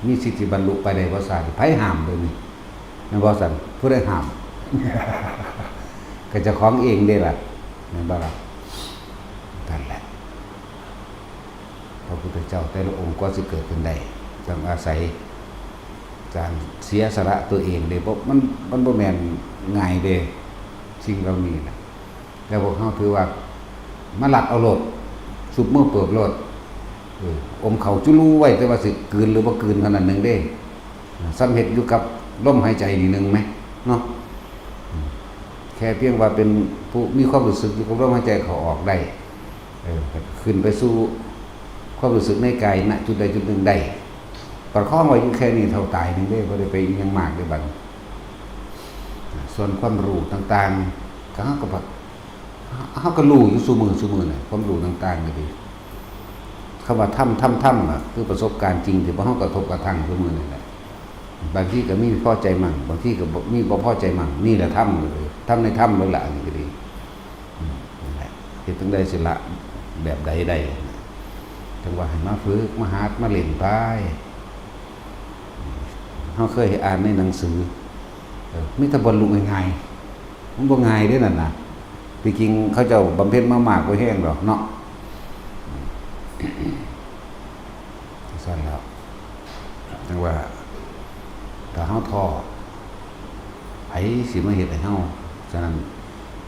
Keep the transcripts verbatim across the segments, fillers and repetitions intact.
มีสิทธิ์สิบรรลุไปได้บ่ซ่า ไผห้ามเด้อนี่ แม่นบ่ซั่น ผู้ใดห้าม ก็เจ้าของเองเด้ล่ะ แม่นบ่ล่ะ นั่นแหละ พระพุทธเจ้าแต่ละองค์กว่าสิเกิดขึ้นได้ ต้องอาศัยการเสียสละตัวเองเด้ บ่ มัน มันบ่แม่นง่ายเด้ สิ่งเหล่านี้นะ แล้วพวกเฮาถือว่ามาลัดเอาโลด สุบมือเปิบโลด เออ อมเข้าจุลูไว้ แต่ว่าสิกลืนหรือบ่กลืนเท่านั้นหนึ่งเด้ ส่ำเฮ็ดอยู่กับลมหายใจนี่หนึ่งไหม เนาะ อืม แค่เพียงว่าเป็นผู้มีความรู้สึกอยู่กับลมหายใจเข้าออกได้ เออ ขึ้นไปสู่ความรู้สึกในกาย ณ จุดใดจุดหนึ่งได้ ประคองไว้อยู่แค่นี้เท่าตายหนึ่งเด้ บ่ได้ไปอิหยังมากเด้บัดนี้ ส่วนความรู้ต่างๆ ก็เฮาก็บัด เฮาก็รู้อยู่ซุมื้อซุมื้อน่ะ ความรู้ต่างๆ ก็ดี คำว่าธรรม ธรรม ธรรม น่ะ คือประสบการณ์จริงที่พวกเฮากระทบกระทั่งซุมื้อนี่แหละ บางทีก็มีพอใจมั่ง บางทีก็บ่ มีบ่พอใจมั่ง นี่แหละธรรมเลย ธรรมในธรรมเลยล่ะ อันนี้ก็ดี อืม นั่นแหละ เฮ็ดจั่งใดสิละแบบใดได้ จั่งว่าให้มาฝึก มาหัด มาเล่นไป เฮาเคยอ่านในหนังสือ เออ มีแต่บรรลุง่ายๆ มันบ่ง่ายเด้นั่นน่ะ ที่จริงเขาเจ้าบำเพ็ญมามากกว่าแฮงดอกเนาะ ซั่นแล้ว จั่งว่า ถ้าเฮาท้อ ไผสิมาเฮ็ดให้เฮา ฉะนั้น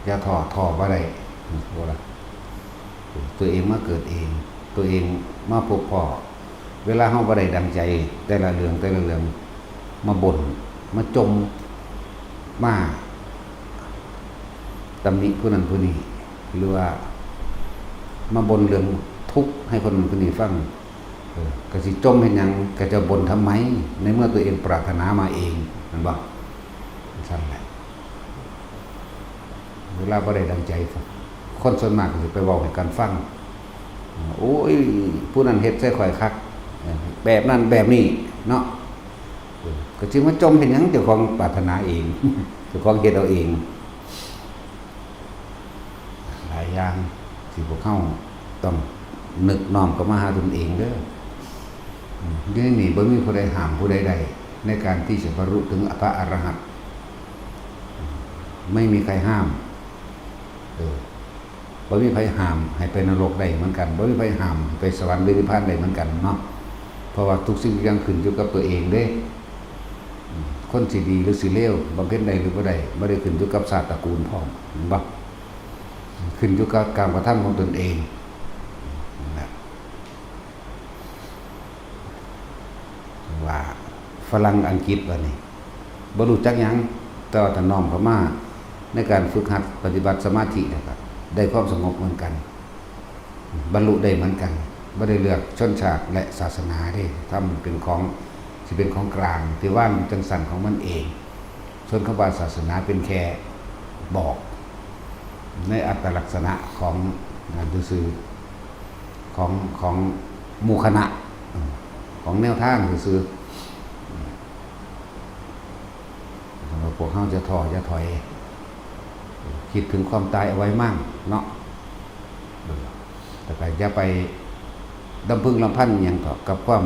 อย่าท้อ ท้อบ่ได้ บ่ล่ะ ตัวเองมาเกิดเอง ตัวเองมาพบพ้อ เวลาเฮาบ่ได้ดังใจ แต่ละเรื่อง แต่ละเรื่อง มาบ่น มาจ่ม มาตำหนิผู้นั้นผู้นี้ หรือว่ามาบ่นเรื่องทุกข์ให้คนนั้นคนนี้ฟัง เออ ก็สิจ่มเฮ็ดหยัง ก็จะบ่นทำไม ในเมื่อตัวเองปรารถนามาเอง แม่นบ่ ซั่นแหละ เวลาบ่ได้ดังใจ คนส่วนมากก็สิไปเว้าให้กันฟัง โอ้ย ผู้นั้นเฮ็ดใส่ข้อยคัก แบบนั้นแบบนี้เนาะ เออ ก็สิมาจ่มเฮ็ดหยัง เจ้าของปรารถนาเอง เจ้าของเฮ็ดเอาเอง หลายอย่างที่พวกเฮาต้องนึกน้อมเข้ามาหาตนเองเด้อ อืม อยู่ในนี้บ่มีผู้ใดห้ามผู้ใดได้ ในการที่จะบรรลุถึงพระอรหันต์ ไม่มีใครห้าม เออ บ่มีใครห้ามให้ไปนรกได้เหมือนกัน บ่มีใครห้ามให้ไปสวรรค์หรือนิพพานได้เหมือนกันเนาะ เพราะว่าทุกสิ่งทุกอย่างขึ้นอยู่กับตัวเองเด้ อืม คนสิดีหรือสิเลว บำเพ็ญได้หรือบ่ได้ บ่ได้ขึ้นอยู่กับชาติตระกูลพร้อม เห็นบ่ ขึ้นอยู่กับการกระทำของตนเอง นั่นแหละ ว่าฝรั่งอังกฤษบัดนี้ บ่รู้จักหยัง แต่ว่าถ้าน้อมเข้ามาในการฝึกหัดปฏิบัติสมาธิแล้วก็ได้ความสงบเหมือนกัน บรรลุได้เหมือนกัน บ่ได้เลือกชนชาติและศาสนาเด้ ธรรมเป็นของ สิเป็นของกลางที่วางอยู่จั่งซั้นของมันเอง ส่วนคำว่าศาสนาเป็นแค่บอก ในอัตลักษณะของงานซื่อๆ ของ ของหมู่คณะ ของแนวทางซื่อๆ พวกเฮาจะท้อจะถอย คิดถึงความตายเอาไว้มั่งเนาะ แต่ก็อย่าไปลำพึงลำพันหยังเถาะกับความ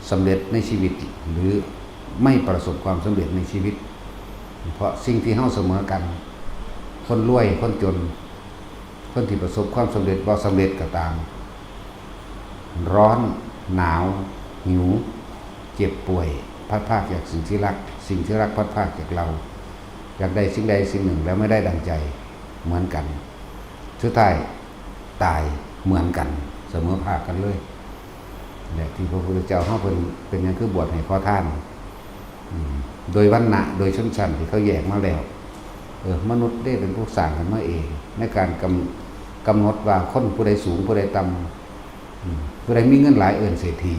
สำเร็จในชีวิต หรือไม่ประสบความสำเร็จในชีวิต เพราะสิ่งที่เฮาเสมอกัน คนรวย คนจน คนที่ประสบความสำเร็จบ่สำเร็จก็ตาม ร้อน หนาว หิว เจ็บป่วย พลัดพรากจากสิ่งที่รัก สิ่งที่รักพลัดพรากจากเรา อยากได้สิ่งใดสิ่งหนึ่งแล้วไม่ได้ดังใจ เหมือนกัน สุดท้ายตายเหมือนกัน เสมอภาคกันเลย และที่พระพุทธเจ้าเฮาเพิ่นเป็นหยังคือบวชให้ขอทาน อืม โดยวรรณะ โดยชนชั้นที่เขาแยกมาแล้ว เออ มนุษย์ได้เป็นผู้สร้างขึ้นมาเอง ในการกำ กำหนดว่าคนผู้ใดสูงผู้ใดต่ำ อืม ผู้ใดมีเงินหลายเอิ้นเศรษฐี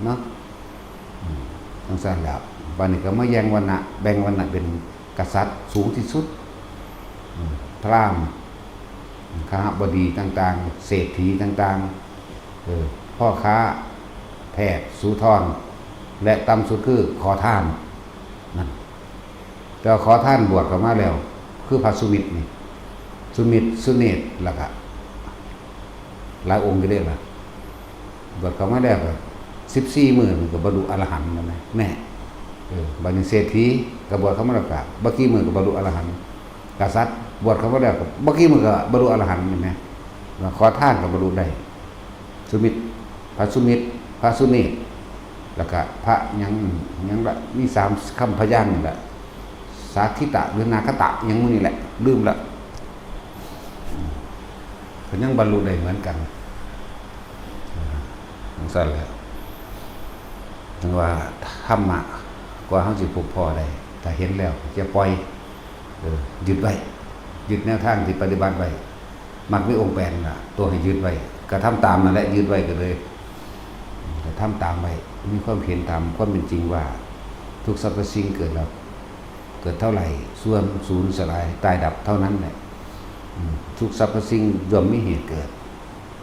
เนาะ อืม จั่งซั้นแล้ว บัดนี้ก็มาแยงวรรณะ แบ่งวรรณะเป็นกษัตริย์สูงที่สุด อืม พราหมณ์ คหบดีต่างๆ เศรษฐีต่างๆ เออ พ่อค้า แพทย์ สูทร และต่ำสุดคือขอทาน นั่น แต่ว่าขอทานบวชเข้ามาแล้ว คือพระสุมิตรนี่ สุมิตร สุเนตร แล้วก็หลายองค์อยู่เด้ล่ะ บวชเข้ามาแล้วก็ สิบสี่มื้อมันก็บรรลุอรหันต์แล้วนะ แน่ เออ บัดนี้เศรษฐีก็บวชเข้ามาแล้วก็บ่กี่มื้อก็บรรลุอรหันต์ กษัตริย์บวชเข้ามาแล้วก็บ่กี่มื้อก็บรรลุอรหันต์ เห็นไหม ว่าขอทานก็บรรลุได้ สุมิตร พระสุมิตร พระสุเนตร แล้วก็พระหยัง หยังละ มีสามคำพยางค์นี่แหละ สาคิตะหรือนาคตะ หยังหมู่นี่แหละ ลืมละ เพิ่นยังบรรลุได้เหมือนกัน จั่งซั่นแหละ จั่งว่าธรรมะ กว่าเฮาสิพบพ้อได้ ถ้าเห็นแล้วอย่าปล่อย เออ ยึดไว้ ยึดแนวทางที่ปฏิบัติไว้ มักมีองค์แปดน่ะ ตัวให้ยึดไว้ กระทำตามนั่นแหละ ยึดไว้ก็เลย กระทำตามไว้ มีความเห็นตามความเป็นจริงว่า ทุกสรรพสิ่งเกิดแล้ว เกิดเท่าไหร่ เสื่อมสูญสลาย ตายดับเท่านั้นแหละ อืม ทุกสรรพสิ่งย่อมมีเหตุเกิด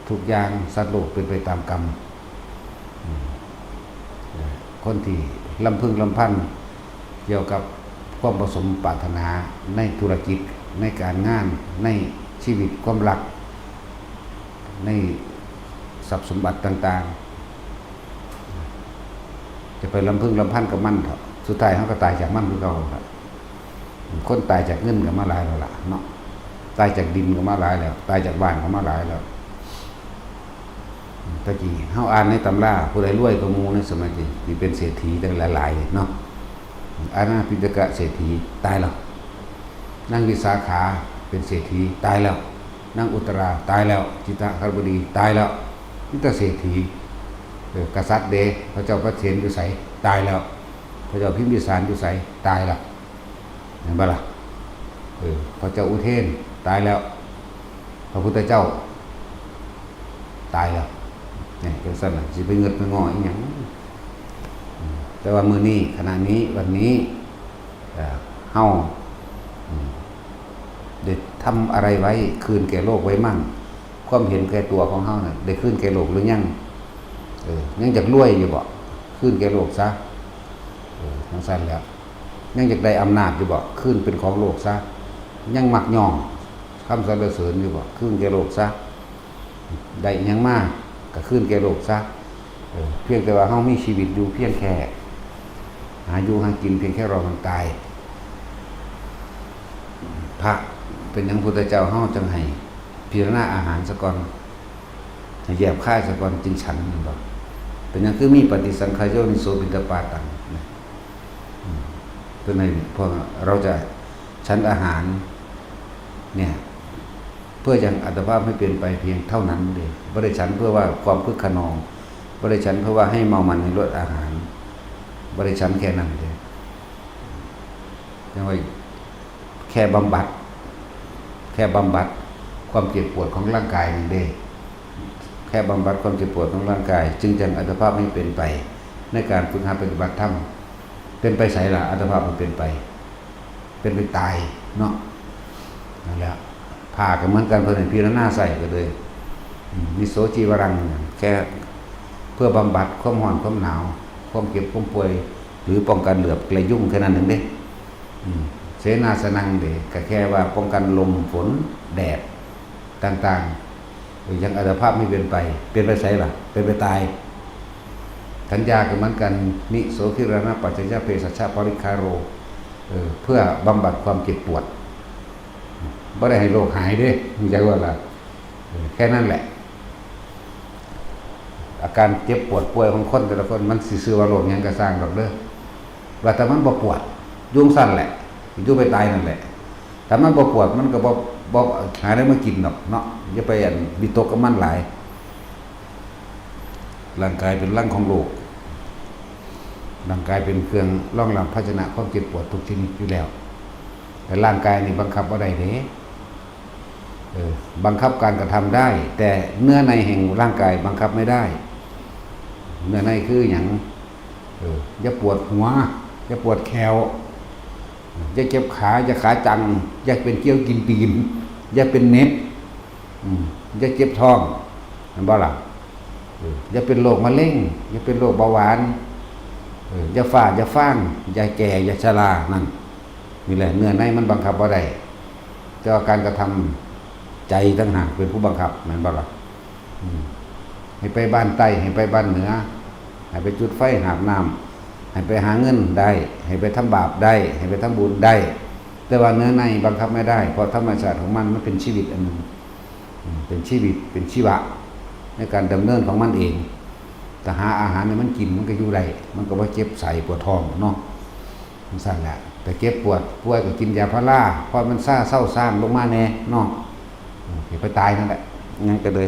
ทุกอย่างสัตว์โลกเป็นไปตามกรรม อืม คนที่ลำพึงลำพันเกี่ยวกับความบ่สมปรารถนาในธุรกิจ ในการงาน ในชีวิตความรัก ในทรัพย์สมบัติต่างๆ จะไปลำพึงลำพันกับมันเถาะ สุดท้ายเฮาก็ตายจากมันคือเก่าล่ะ คนตายจากเงินก็มาหลายแล้วล่ะเนาะ ตายจากดินก็มาหลายแล้ว ตายจากบ้านก็มาหลายแล้ว ตะกี้เฮาอ่านในตำรา ผู้ใดรวยกว่าหมู่ในสมัยนี้ ที่เป็นเศรษฐีทั้งหลายๆเนาะ อาณาปิณฑกะเศรษฐีตายแล้ว นางวิสาขาเป็นเศรษฐีตายแล้ว นางอุตตราตายแล้ว จิตตคฤหบดีตายแล้ว มีแต่เศรษฐี เออ กษัตริย์เด้ พระเจ้าปเสนอยู่ไส ตายแล้ว พระเจ้าพิมพิสารอยู่ไส ตายแล้ว เห็นบ่ล่ะ เออ พระเจ้าอุเทนตายแล้ว พระพุทธเจ้าตายแล้ว เนี่ย จั่งซั่นน่ะ สิไปเงิดไปงออีหยัง อืม แต่ว่ามื้อนี้ ขณะนี้ วันนี้ เอ่อ เฮา อืม ได้ทำอะไรไว้ คืนแก่โลกไว้มั่ง ความเห็นแก่ตัวของเฮาน่ะ ได้คืนแก่โลกหรือยัง เออ ยังอยากรวยอยู่บ่ คืนแก่โลกซะ เออ จั่งซั่นแหล้ว ยังอยากได้อำนาจอยู่บ่ คืนเป็นของโลกซะ ยังมักยองคำสรรเสริญอยู่บ่ คืนแก่โลกซะ ได้อิหยังมาก็คืนแก่โลกซะ เออ เพียงแต่ว่าเฮามีชีวิตอยู่เพียงแค่ หาอยู่หากินเพียงแค่รอวันตาย พระเป็นหยังพุทธเจ้าเฮาจั่งให้พิจารณาอาหารซะก่อน ให้แยบคายซะก่อนจึงฉัน แม่นบ่ เป็นหยังคือมีปฏิสังขายโยนิโสปิณฑปาตัง นะ อืม เพิ่นให้พวกเราจะฉันอาหาร เนี่ย เพื่อยังอัตภาพให้เป็นไปเพียงเท่านั้นเด้ บ่ได้ฉันเพื่อว่าความคึกคะนอง บ่ได้ฉันเพื่อว่าให้เมามันในรสอาหาร บ่ได้ฉันแค่นั้นเด้ จั่งว่าแค่บำบัด แค่บำบัดความเจ็บปวดของร่างกายนี่เด้ แค่บำบัดความเจ็บปวดของร่างกาย จึงยังอัตภาพให้เป็นไป ในการฝึกหัดปฏิบัติธรรม เป็นไปไสล่ะ อัตภาพมันเป็นไป เป็นไปตายเนาะ นั่นแหละ ผ้าก็เหมือนกัน เพิ่นให้พิจารณาใส่ก็เลย อืม นิโสจีวรัง แค่เพื่อบำบัดความร้อนความหนาว ความเจ็บความป่วย หรือป้องกันเหลือบและยุงแค่นั้นเองเด้ อืม เสนาสนังเด้ ก็แค่ว่าป้องกันลมฝนแดดต่างๆ เออ ยังอัตภาพไม่เป็นไป เป็นไปไสล่ะ เป็นไปตาย สัญญาก็เหมือนกัน นิโสธิรณปัจจยเภสัชปริคาโร เออ เพื่อบำบัดความเจ็บปวด บ่ได้ให้โรคหายเด้ รู้จักว่าล่ะ เออ แค่นั้นแหละ อาการเจ็บปวดป่วยของคนแต่ละคน มันสิชื่อว่าโรคหยังก็ซ่างดอกเด้อ ว่าแต่มันบ่ปวด อยู่ซั่นแหละ อยู่ไปตายนั่นแหละ ถ้ามันบ่ปวด มันก็บ่ บ่หาได้มากินดอกเนาะ อย่าไปอันวิตกกับมันหลาย ร่างกายเป็นรังของโรค ร่างกายเป็นเครื่องรองรับภาชนะความเจ็บปวดทุกชนิดอยู่แล้ว แต่ร่างกายนี่บังคับบ่ได้เด้ เออ บังคับการกระทำได้ แต่เนื้อในแห่งร่างกายบังคับไม่ได้ เนื้อในคือหยัง เออ อย่าปวดหัว อย่าปวดแข้ว อย่าเจ็บขา อย่าขาจัง อย่าเป็นเกี้ยวกินตีน อย่าเป็นเน็บ อืม อย่าเจ็บท้อง แม่นบ่ล่ะ เออ อย่าเป็นโรคมะเร็ง อย่าเป็นโรคเบาหวาน เออ อย่าฟ้า อย่าฟาง อย่าแก่ อย่าชรา นั่น นี่แหละ เนื้อในมันบังคับบ่ได้ แต่ว่าการกระทำใจต่างหากเป็นผู้บังคับ แม่นบ่ล่ะ อืม ให้ไปบ้านใต้ ให้ไปบ้านเหนือ ให้ไปจุดไฟหาบน้ำ ให้ไปหาเงินได้ ให้ไปทำบาปได้ ให้ไปทำบุญได้ แต่ว่าเนื้อในบังคับไม่ได้ เพราะธรรมชาติของมัน มันเป็นชีวิตอันหนึ่ง อืม เป็นชีวิต เป็นชีวะ ในการดำเนินของมันเอง แต่หาอาหารให้มันกิน มันก็อยู่ได้ มันก็บ่เจ็บไส้ปวดท้องเนาะ จั่งซั้นแหละ แต่เจ็บปวดป่วยก็กินยาพารา พอมันซาเซาซางลงมาแน่เนาะ อืม สิไปตายนั่นแหละ หยังก็เลย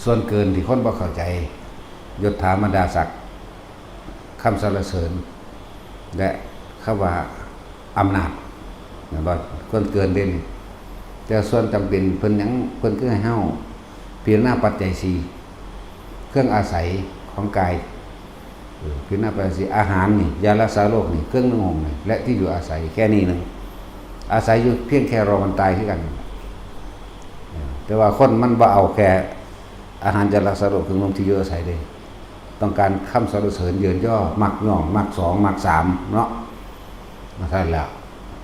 ส่วนเกินที่คนบ่เข้าใจ ยศถาบรรดาศักดิ์ คำสรรเสริญ และคำว่าอำนาจ แม่นบ่ ส่วนเกินเด่น แต่ส่วนจำเป็นเพิ่นหยัง เพิ่นคือให้เฮาพิจารณาปัจจัยสี่ เครื่องอาศัยของกาย เออ พิจารณาปัจจัยสี่ อาหารนี่ ยารักษาโรคนี่ เครื่องนุ่งห่มนี่ และที่อยู่อาศัย แค่นี้หนึ่ง อาศัยอยู่เพียงแค่รอวันตายคือกัน เออ แต่ว่าคนมันบ่เอาแค่อาหาร ยารักษาโรค เครื่องนุ่ง ที่อยู่อาศัยเด้ ต้องการคำสรรเสริญเยินยอ มักย่อง มักสอง มักสาม เนาะ จั่งซั้นแหละ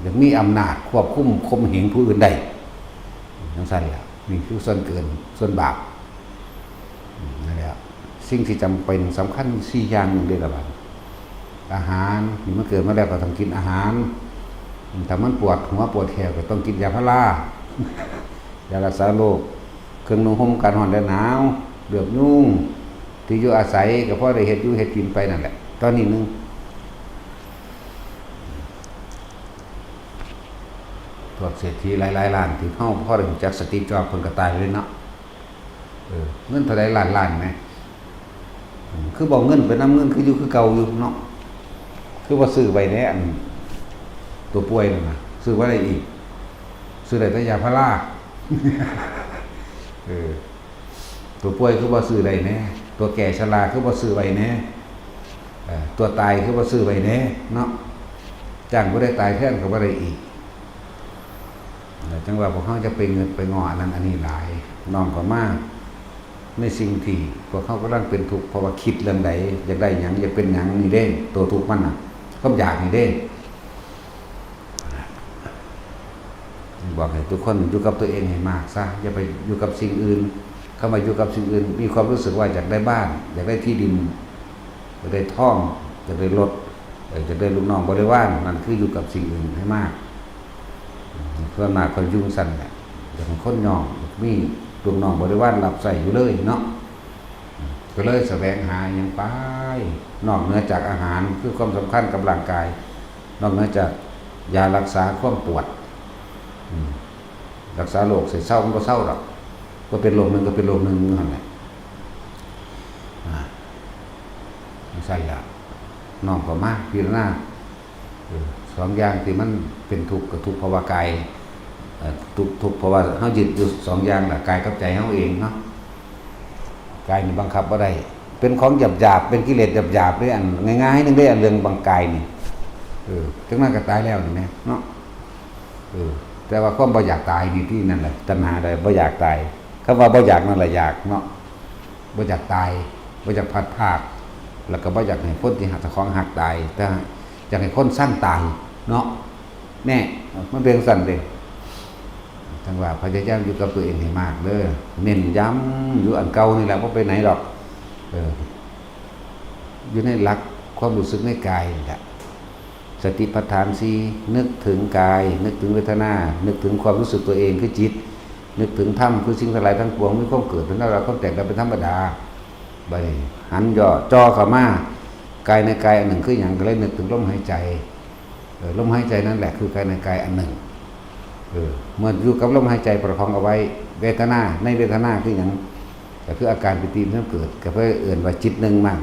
อยากมีอำนาจควบคุมข่มเหงผู้อื่นได้ จั่งซั้นแหละ นี่คือส่วนเกิน ส่วนบาป อืม นั่นแหละ สิ่งที่จำเป็นสำคัญสี่อย่างหนึ่งเด้อล่ะบัด อาหาร นี่มันเกิดมาแล้วก็ต้องกินอาหาร ถ้ามันปวดหัวปวดแข้วก็ต้องกินยาพารา ยารักษาโรค เครื่องนุ่งห่มกันร้อนและหนาว เหลือบยุง ที่อยู่อาศัยก็พอได้เฮ็ดอยู่เฮ็ดกินไปนั่นแหละ ตอนนี้หนึ่ง พวกเศรษฐีหลายๆ ล้านที่เฮาพอได้รู้จัก สตีฟ จ็อบส์ เพิ่นก็ตายเลยเนาะ เออ เงินเท่าใดล้านๆ แหม อืม คือบ่เอาเงินไปนำ เงินคืออยู่คือเก่าอยู่เนาะ คือบ่ซื้อไว้แหน่ อัน ตัวป่วยนั่นน่ะ ซื้อไว้ได้อีก ซื้อได้แต่ยาพารา เออ ตัวป่วยคือบ่ซื้อไว้แหน่ ตัวแก่ชราคือบ่ซื้อไว้แหน่ เอ่อ ตัวตายคือบ่ซื้อไว้แหน่เนาะ จ้างผู้ใดตายแทนก็บ่ได้อีก เอ่อ จั่งว่าพวกเฮาจะไปเงิดไปงออันนั้นอันนี้หลาย น้อมเข้ามาในสิ่งที่พวกเฮากำลังเป็นทุกข์ เพราะว่าคิดเรื่องใด อยากได้หยัง อยากเป็นหยัง นี่เด้ ตัวทุกข์มันน่ะ ความอยากนี่เด้ บอกให้ทุกคนอยู่กับตัวเองให้มากซะ อย่าไปอยู่กับสิ่งอื่น คำว่าอยู่กับสิ่งอื่น มีความรู้สึกว่าอยากได้บ้าน อยากได้ที่ดิน อยากได้ทอง อยากได้รถ เอ่อ อยากได้ลูกน้องบริวาร นั่นคืออยู่กับสิ่งอื่นให้มาก ส่วนมากคนอยู่จั่งซั้นแหละ อยากให้คนย่อง มีลูกน้องบริวารรับใช้อยู่เลยเนาะ ก็เลยแสวงหาอิหยังไป นอกเหนือจากอาหาร คือความสำคัญกับร่างกาย นอกเหนือจากยารักษาความปวด อืม รักษาโรคให้เซา มันบ่เซาดอก บ่เป็นโรคหนึ่งก็เป็นโรคหนึ่งอยู่หั่นแหละ อ่า จั่งซั้นล่ะ น้อมเข้ามาพิจารณา เออ สองอย่างที่มันเป็นทุกข์ก็ทุกข์เพราะว่ากาย เอ่อ ทุกข์ ทุกข์เพราะว่าเฮายึดอยู่สองอย่างล่ะ กายกับใจเฮาเองเนาะ กายนี่บังคับบ่ได้ เป็นของหยาบๆ เป็นกิเลสหยาบๆ เด้ อันง่ายๆ หนึ่งเด้ อันเรื่องบังกายนี่ เออ จั่งนั้นก็ตายแล้วนี่แหมเนาะ เออ แต่ว่าความบ่อยากตายนี่ที่นั่นแหละ ตัณหาใดบ่อยากตาย คำว่าบ่อยากนั่นแหละอยากเนาะ บ่อยากตาย บ่อยากพลัดพราก แล้วก็บ่อยากให้คนที่หักเจ้าของหักตาย แต่อยากให้คนซังตายเนาะ แน่ มันเป็นจั่งซั้นเด้ จั่งว่าพยายามอยู่กับตัวเองให้มากเด้อ เน้นย้ำอยู่อันเก่านี่แหละ บ่ไปไหนดอก เออ อยู่ในหลักความรู้สึกในกายนี่แหละ สติปัฏฐานสี่ นึกถึงกาย นึกถึงเวทนา นึกถึงความรู้สึกตัวเองคือจิต นึกถึงธรรมคือสิ่งทั้งหลายทั้งปวง มีความเกิดเป็นธรรมดา ความแตกดับเป็นธรรมดา บัดนี้หันย่อจ่อเข้ามา กายในกายอันหนึ่งคือหยัง ก็เลยนึกถึงลมหายใจ เออ ลมหายใจนั่นแหละคือกายในกายอันหนึ่ง เออ เมื่ออยู่กับลมหายใจประคองเอาไว้ เวทนา ในเวทนาคือหยัง ก็คืออาการปีติมันเกิด ก็เพิ่นเอิ้นว่าจิตหนึ่งมั่ง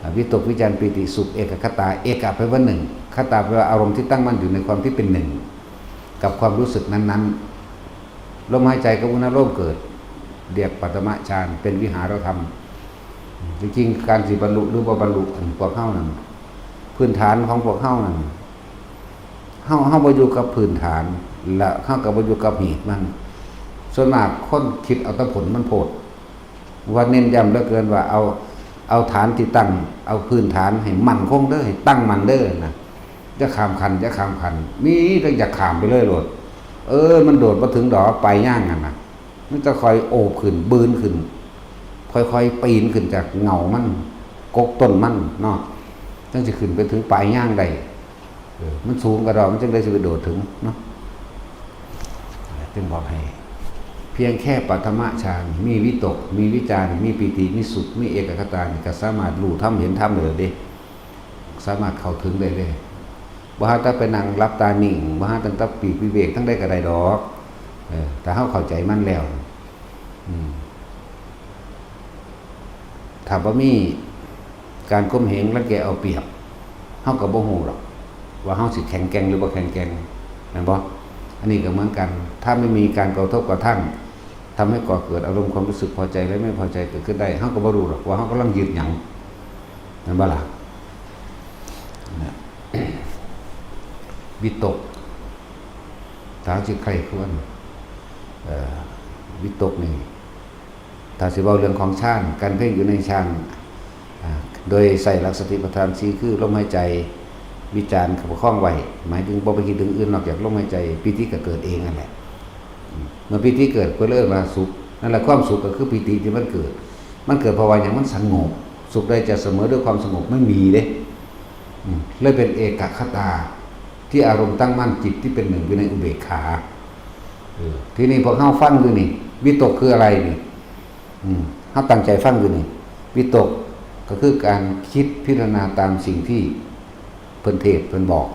อ่า วิตกวิจารปีติสุข เอกคตา เอกะแปลว่าหนึ่ง คตาแปลว่าอารมณ์ที่ตั้งมั่นอยู่ในความที่เป็นหนึ่ง กับความรู้สึกนั้นๆ ลมหายใจกับอุณาโลมเกิด เรียกปฐมฌาน เป็นวิหารธรรม จริงๆ การสิบรรลุหรือบ่บรรลุ อันพวกเฮานั่น พื้นฐานของพวกเฮานั่น เฮา เฮาบ่อยู่กับพื้นฐาน และเฮาก็บ่อยู่กับเหตุมัน ส่วนมากคนคิดเอาแต่ผลมันโพด ว่าเน้นย้ำเหลือเกินว่าเอา เอาฐานที่ตั้ง เอาพื้นฐานให้มั่นคงเด้อ ให้ตั้งมั่นเด้อนะ อย่าข้ามขั้น อย่าข้ามขั้น มีแต่อยากข้ามไปเลยโลด เออ มันโดดบ่ถึงดอก ไปย่างหั่นน่ะ มันจะค่อยโอบขึ้น บืนขึ้น ค่อยๆปีนขึ้นจากเหง้ามัน กกต้นมันเนาะ จั่งสิขึ้นไปถึงปลายยางได้ เออ มันสูงกะดอก มันจั่งใด๋สิไปโดดถึงเนาะ จึงบอกให้ เพียงแค่ปฐมฌาน มีวิตก มีวิจาร มีปีติ มีสุข มีเอกัคคตานี่ ก็สามารถรู้ธรรมเห็นธรรมได้แล้วเด้ สามารถเข้าถึงได้เลย บ่หาแต่ไปนั่งหลับตานิ่ง บ่หาแต่ปีกวิเวกทางใด๋ก็ได้ดอก เออ ถ้าเฮาเข้าใจมันแล้ว อืม ถ้าบ่มีการข่มเหงรังแกเอาเปรียบ เฮาก็บ่ฮู้ดอก ว่าเฮาสิแข็งแกร่งหรือบ่แข็งแกร่ง แม่นบ่ อันนี้ก็เหมือนกัน ถ้าไม่มีการกระทบกระทั่ง ทำให้ก่อเกิดอารมณ์ความรู้สึกพอใจและไม่พอใจเกิดขึ้นได้ เฮาก็บ่รู้ดอกว่าเฮากำลังยึดหยัง แม่นบ่ล่ะ นะ วิตก ถ้าสิใคร่ครวญ เอ่อ วิตกนี่ ถ้าสิเว้าเรื่องของฌาน การเพ่งอยู่ในฌาน อ่า โดยใส่หลักสติปัฏฐานสี่ คือลมหายใจ วิจาร ประคองไว้ หมายถึงบ่ไปคิดถึงอื่นนอกจากลมหายใจ ปีติก็เกิดเองนั่นแหละ อืม เมื่อปีติเกิดก็เรียกว่าสุข นั่นแหละ ความสุขก็คือปีติที่มันเกิด มันเกิดเพราะว่าหยัง มันสงบ สุขใดจะเสมอด้วยความสงบ ไม่มีเด้ อืม เลยเป็นเอกัคคตา ที่อารมณ์ตั้งมั่น จิตที่เป็นหนึ่งอยู่ในอุเบกขา เออ ทีนี้พวกเฮาฟังอยู่นี่ วิตกคืออะไรนี่ อืม เฮาตั้งใจฟังอยู่นี่ วิตกก็คือการคิดพิจารณาตามสิ่งที่เพิ่นเทศน์เพิ่นบอก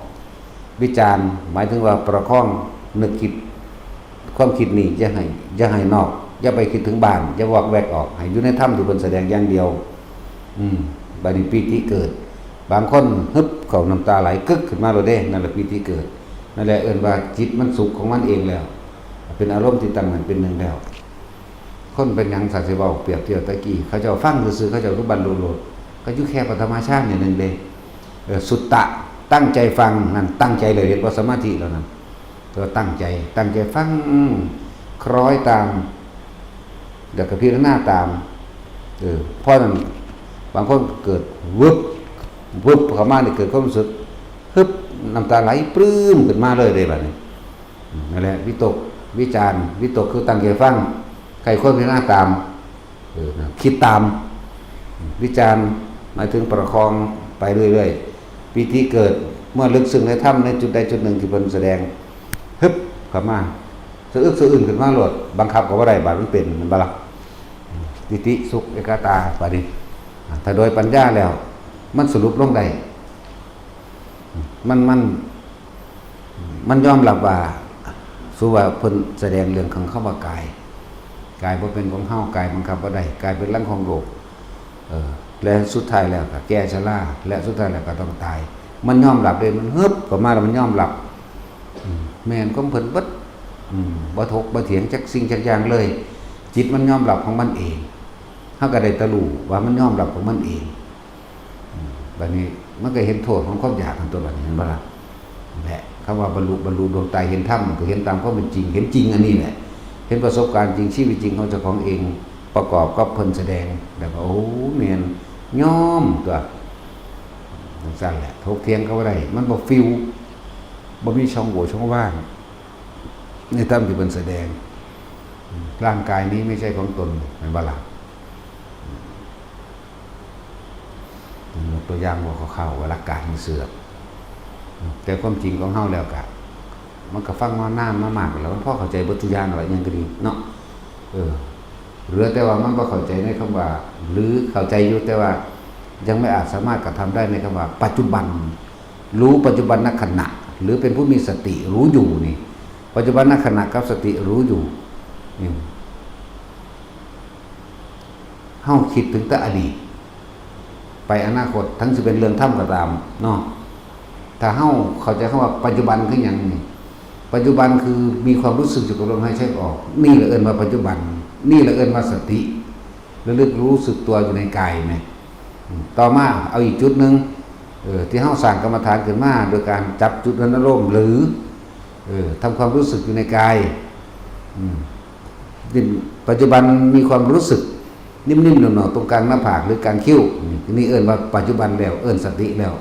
วิจาร หมายถึงว่าประคองนึกคิด ความคิดนี่อย่าให้ อย่าให้นอก อย่าไปคิดถึงบ้าน อย่าวอกแวกออก ให้อยู่ในธรรมที่เพิ่นแสดงอย่างเดียว อืม บัดนี้ปีติเกิด บางคนฮึบเข้าน้ำตาไหลกึกขึ้นมาโลดเด้ นั่นแหละปีติเกิด นั่นแหละเอิ้นว่าจิตมันสุขของมันเองแล้ว เป็นอารมณ์ที่ตั้งมั่นเป็นหนึ่งแล้ว คนเป็นหยัง ถ้าสิเว้าเปรียบเทียบตะกี้ เขาเจ้าฟังซื่อๆ เขาเจ้าก็บรรลุโลด ก็อยู่แค่ปฐมฌานอย่างหนึ่งเด้ เออ สุตตะ ตั้งใจฟัง นั่นตั้งใจเลย เห็นบ่ สมาธิแล้วนั่น ตัวตั้งใจ ตั้งใจฟัง คล้อยตาม แล้วก็พิจารณาตาม เออ เพราะนั้น บางคนเกิดวึบ วึบเข้ามานี่ เกิดความรู้สึก ฮึบ น้ำตาไหลปลื้มขึ้นมาเลยเด้บัดนี้ อืม นั่นแหละ วิตก วิจาร วิตกคือตั้งใจฟัง ใคร่ครวญพิจารณาตาม เออ นะ คิดตาม วิจาร หมายถึงประคองไปเรื่อยๆ ปีติเกิด เมื่อลึกซึ้งในธรรมในจุดใดจุดหนึ่งที่เพิ่นแสดง ฮึบ เข้ามา สะอึกสะอื้นขึ้นมาโลด บังคับก็บ่ได้ บาดมันเป็น แม่นบ่ล่ะ ปีติ สุข เอกัคคตา บาดนี้ ถ้าโดยปัญญาแล้ว มันสรุปลงได้ มัน มัน มันยอมรับว่า สู่ว่าเพิ่นแสดงเรื่องของคำว่ากาย กายบ่เป็นของเฮา กายบังคับบ่ได้ กายเป็นหลังของโลก เออ และสุดท้ายแล้วก็แก่ชรา และสุดท้ายแล้วก็ต้องตาย มันยอมรับเลย มันฮึบเข้ามาแล้วมันยอมรับ อืม แม่นของเพิ่นเบิด อืม บ่ถกบ่เถียงจักสิ่งจักอย่างเลย จิตมันยอมรับของมันเอง เฮาก็ได้แต่รู้ว่ามันยอมรับของมันเอง อืม บัดนี้มันก็เห็นโทษของความอยากของตัวบัดนี้ เห็นบ่ล่ะ และคำว่าบรรลุ บรรลุดวงตาเห็นธรรม ก็เห็นตามความเป็นจริง เห็นจริงอันนี้แหละ เห็นประสบการณ์จริง ชีวิตจริงของเจ้าของเอง ประกอบกับเพิ่นแสดง แล้วก็ โอ้ แม่น ยอมตัว จั่งซั้นแหละ ถกเถียงก็บ่ได้ มันบ่ฟิว บ่มีช่องโหว่ช่องว่าง ในธรรมที่เพิ่นแสดง ร่างกายนี้ไม่ใช่ของตน แม่นบ่ล่ะ ยกตัวอย่างว่าคร่าวๆ ว่าหลักการมันเสือก แต่ความจริงของเฮาแล้วกะ มันก็ฟังมานานมามากแล้ว มันพอเข้าใจเบิดทุกอย่างแล้ว อิหยังก็ดีเนาะ เออ เหลือแต่ว่ามันบ่เข้าใจในคำว่า หรือเข้าใจอยู่แต่ว่ายังไม่อาจสามารถกระทำได้ในคำว่าปัจจุบัน รู้ปัจจุบันขณะ หรือเป็นผู้มีสติรู้อยู่นี่ ปัจจุบันขณะกับสติรู้อยู่ นี่ เฮาคิดถึงแต่อดีต ไปอนาคต ทั้งสิเป็นเรื่องธรรมก็ตามเนาะ ถ้าเฮาเข้าใจคำว่าปัจจุบันคือหยังนี่ ปัจจุบันคือมีความรู้สึกอยู่กับลมหายใจออก นี่แหละเอิ้นว่าปัจจุบัน นี่แหละเอิ้นว่าสติ ระลึกรู้สึกตัวอยู่ในกายนี่ อืม ต่อมาเอาอีกจุดหนึ่ง เออ ที่เฮาสร้างกรรมฐานขึ้นมา โดยการจับจุดนั้นอารมณ์ หรือ เออ ทำความรู้สึกอยู่ในกาย อืม นี่ ปัจจุบันมีความรู้สึกนิ่มๆหน่วงๆตรงกลางหน้าผากหรือกลางคิ้ว นี่ นี่เอิ้นว่าปัจจุบันแล้ว เอิ้นสติแล้ว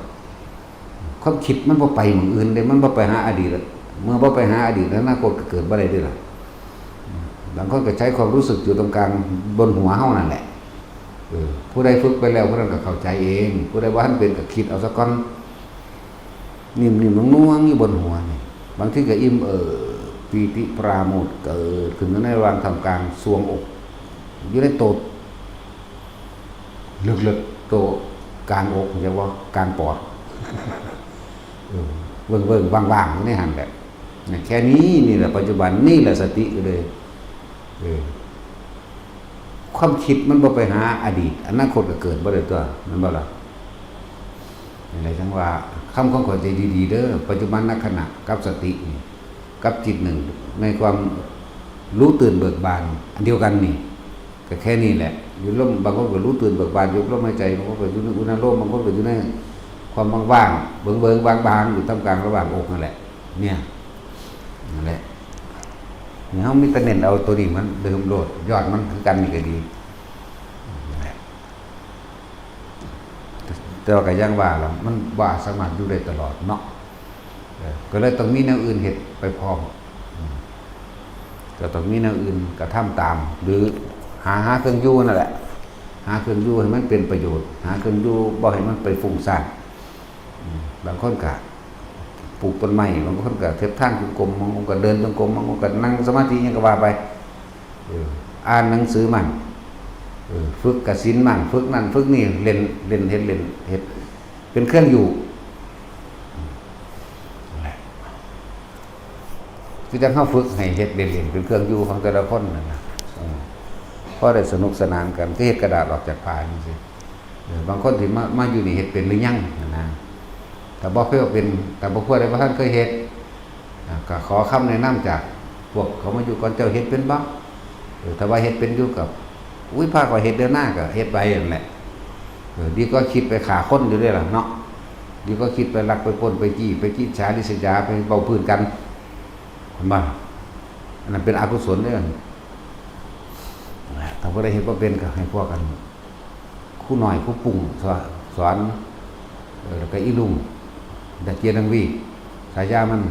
ความคิดมันบ่ไปหม่องอื่นเด้ มันบ่ไปหาอดีต เมื่อบ่ไปหาอดีต อนาคตก็เกิดบ่ได้เด้ล่ะ บางคนก็ใช้ความรู้สึกอยู่ตรงกลางบนหัวเฮานั่นแหละ ผู้ใดฝึกไปแล้วผู้นั้นก็เข้าใจเอง ผู้ใดบ่ทันเป็นก็คิดเอาซะก่อน นิ่มๆ นวลๆ อยู่บนหัวนี่ บางทีก็อิ่มเอิบ ปีติปราโมทย์เกิดขึ้นในระหว่างท่ามกลางทรวงอก อยู่ในโตเลิกๆ โตกลางอก เรียกว่ากลางปอด เออ เบิ่งๆ ว่างๆ อยู่ในหั่นแหละ เนี่ย แค่นี้นี่แหละ ปัจจุบันนี่แหละสติก็เลย เออ ความคิดมันบ่ไปหาอดีต อนาคตก็เกิดบ่ได้ตัว แม่นบ่ล่ะ? นั่นแหละจั่งว่า ทำความเข้าใจดีๆ เด้อ ปัจจุบันขณะกับสตินี่ กับจิตหนึ่ง ในความรู้ตื่นเบิกบาน อันเดียวกันนี่ ก็แค่นี้แหละ อยู่ลม บางคนก็รู้ตื่นเบิกบาน อยู่ลมหายใจ บางคนก็อยู่ในอุณาโลม บางคนก็อยู่ในความว่างๆ เบิงๆ บางๆ อยู่ท่ามกลางระหว่างอกนั่นแหละ เนี่ย นั่นแหละ นี่เฮามีแต่เน้นเอาตัวนี้มันเดิมโลด ยอดมันคือกันนี่ก็ดี นั่นแหละ แต่ว่าก็อย่างว่าล่ะ มันบ่สามารถอยู่ได้ตลอดเนาะ เออ ก็เลยต้องมีแนวอื่นเฮ็ดไปพร้อม อืม ก็ต้องมีแนวอื่นกระทำตาม หรือหา หาเครื่องอยู่นั่นแหละ หาเครื่องอยู่ให้มันเป็นประโยชน์ หาเครื่องอยู่บ่ให้มันไปฟุ้งซ่าน อืม บางคนก็ปลูกต้นไม้ บางคนก็เฮ็ดทางจงกรม บางคนก็เดินจงกรม บางคนก็นั่งสมาธิหยังก็ว่าไป เออ อ่านหนังสือมั่ง เออ ฝึกกสิณมั่ง ฝึกนั่นฝึกนี่ เล่น เล่น เฮ็ด เล่น เฮ็ด เป็นเครื่องอยู่ นั่นแหละ คือจั่งเฮาฝึกให้เฮ็ดเล่นๆ เป็นเครื่องอยู่ของแต่ละคนนั่นน่ะ อืม พอได้สนุกสนานกัน คือเฮ็ดกระดาษออกจากผ้าจั่งซี้ เออ บางคนที่มา มาอยู่นี่เฮ็ดเป็นหรือยังหั้นนะ ถ้าบ่เคยเป็น ถ้าบ่ ผู้ใดบ่ทันเคยเฮ็ด อ่า ก็ขอคำแนะนำจากพวกเขามาอยู่ก่อน เจ้าเฮ็ดเป็นบ่? เออ ถ้าว่าเฮ็ดเป็นอยู่ก็ อุ้ย พาข้อยเฮ็ดเด้อนา ก็เฮ็ดไปนั่นแหละ เออ ดีกว่าคิดไปฆ่าคนอยู่เด้ล่ะเนาะ ดีกว่าคิดไปลักไปปล้นไปจี้ไปอิจฉาริษยาไปเว้าพื้นกัน เห็นบ่? อันนั้นเป็นอกุศลเด้อ นั่นแหละ ถ้าผู้ใดเฮ็ดบ่เป็นก็ให้พวกกัน ครูน้อย ครูปุ้ง สอน สอน เออ แล้วก็อีลุง ดาเจียนางวี ฉายามัน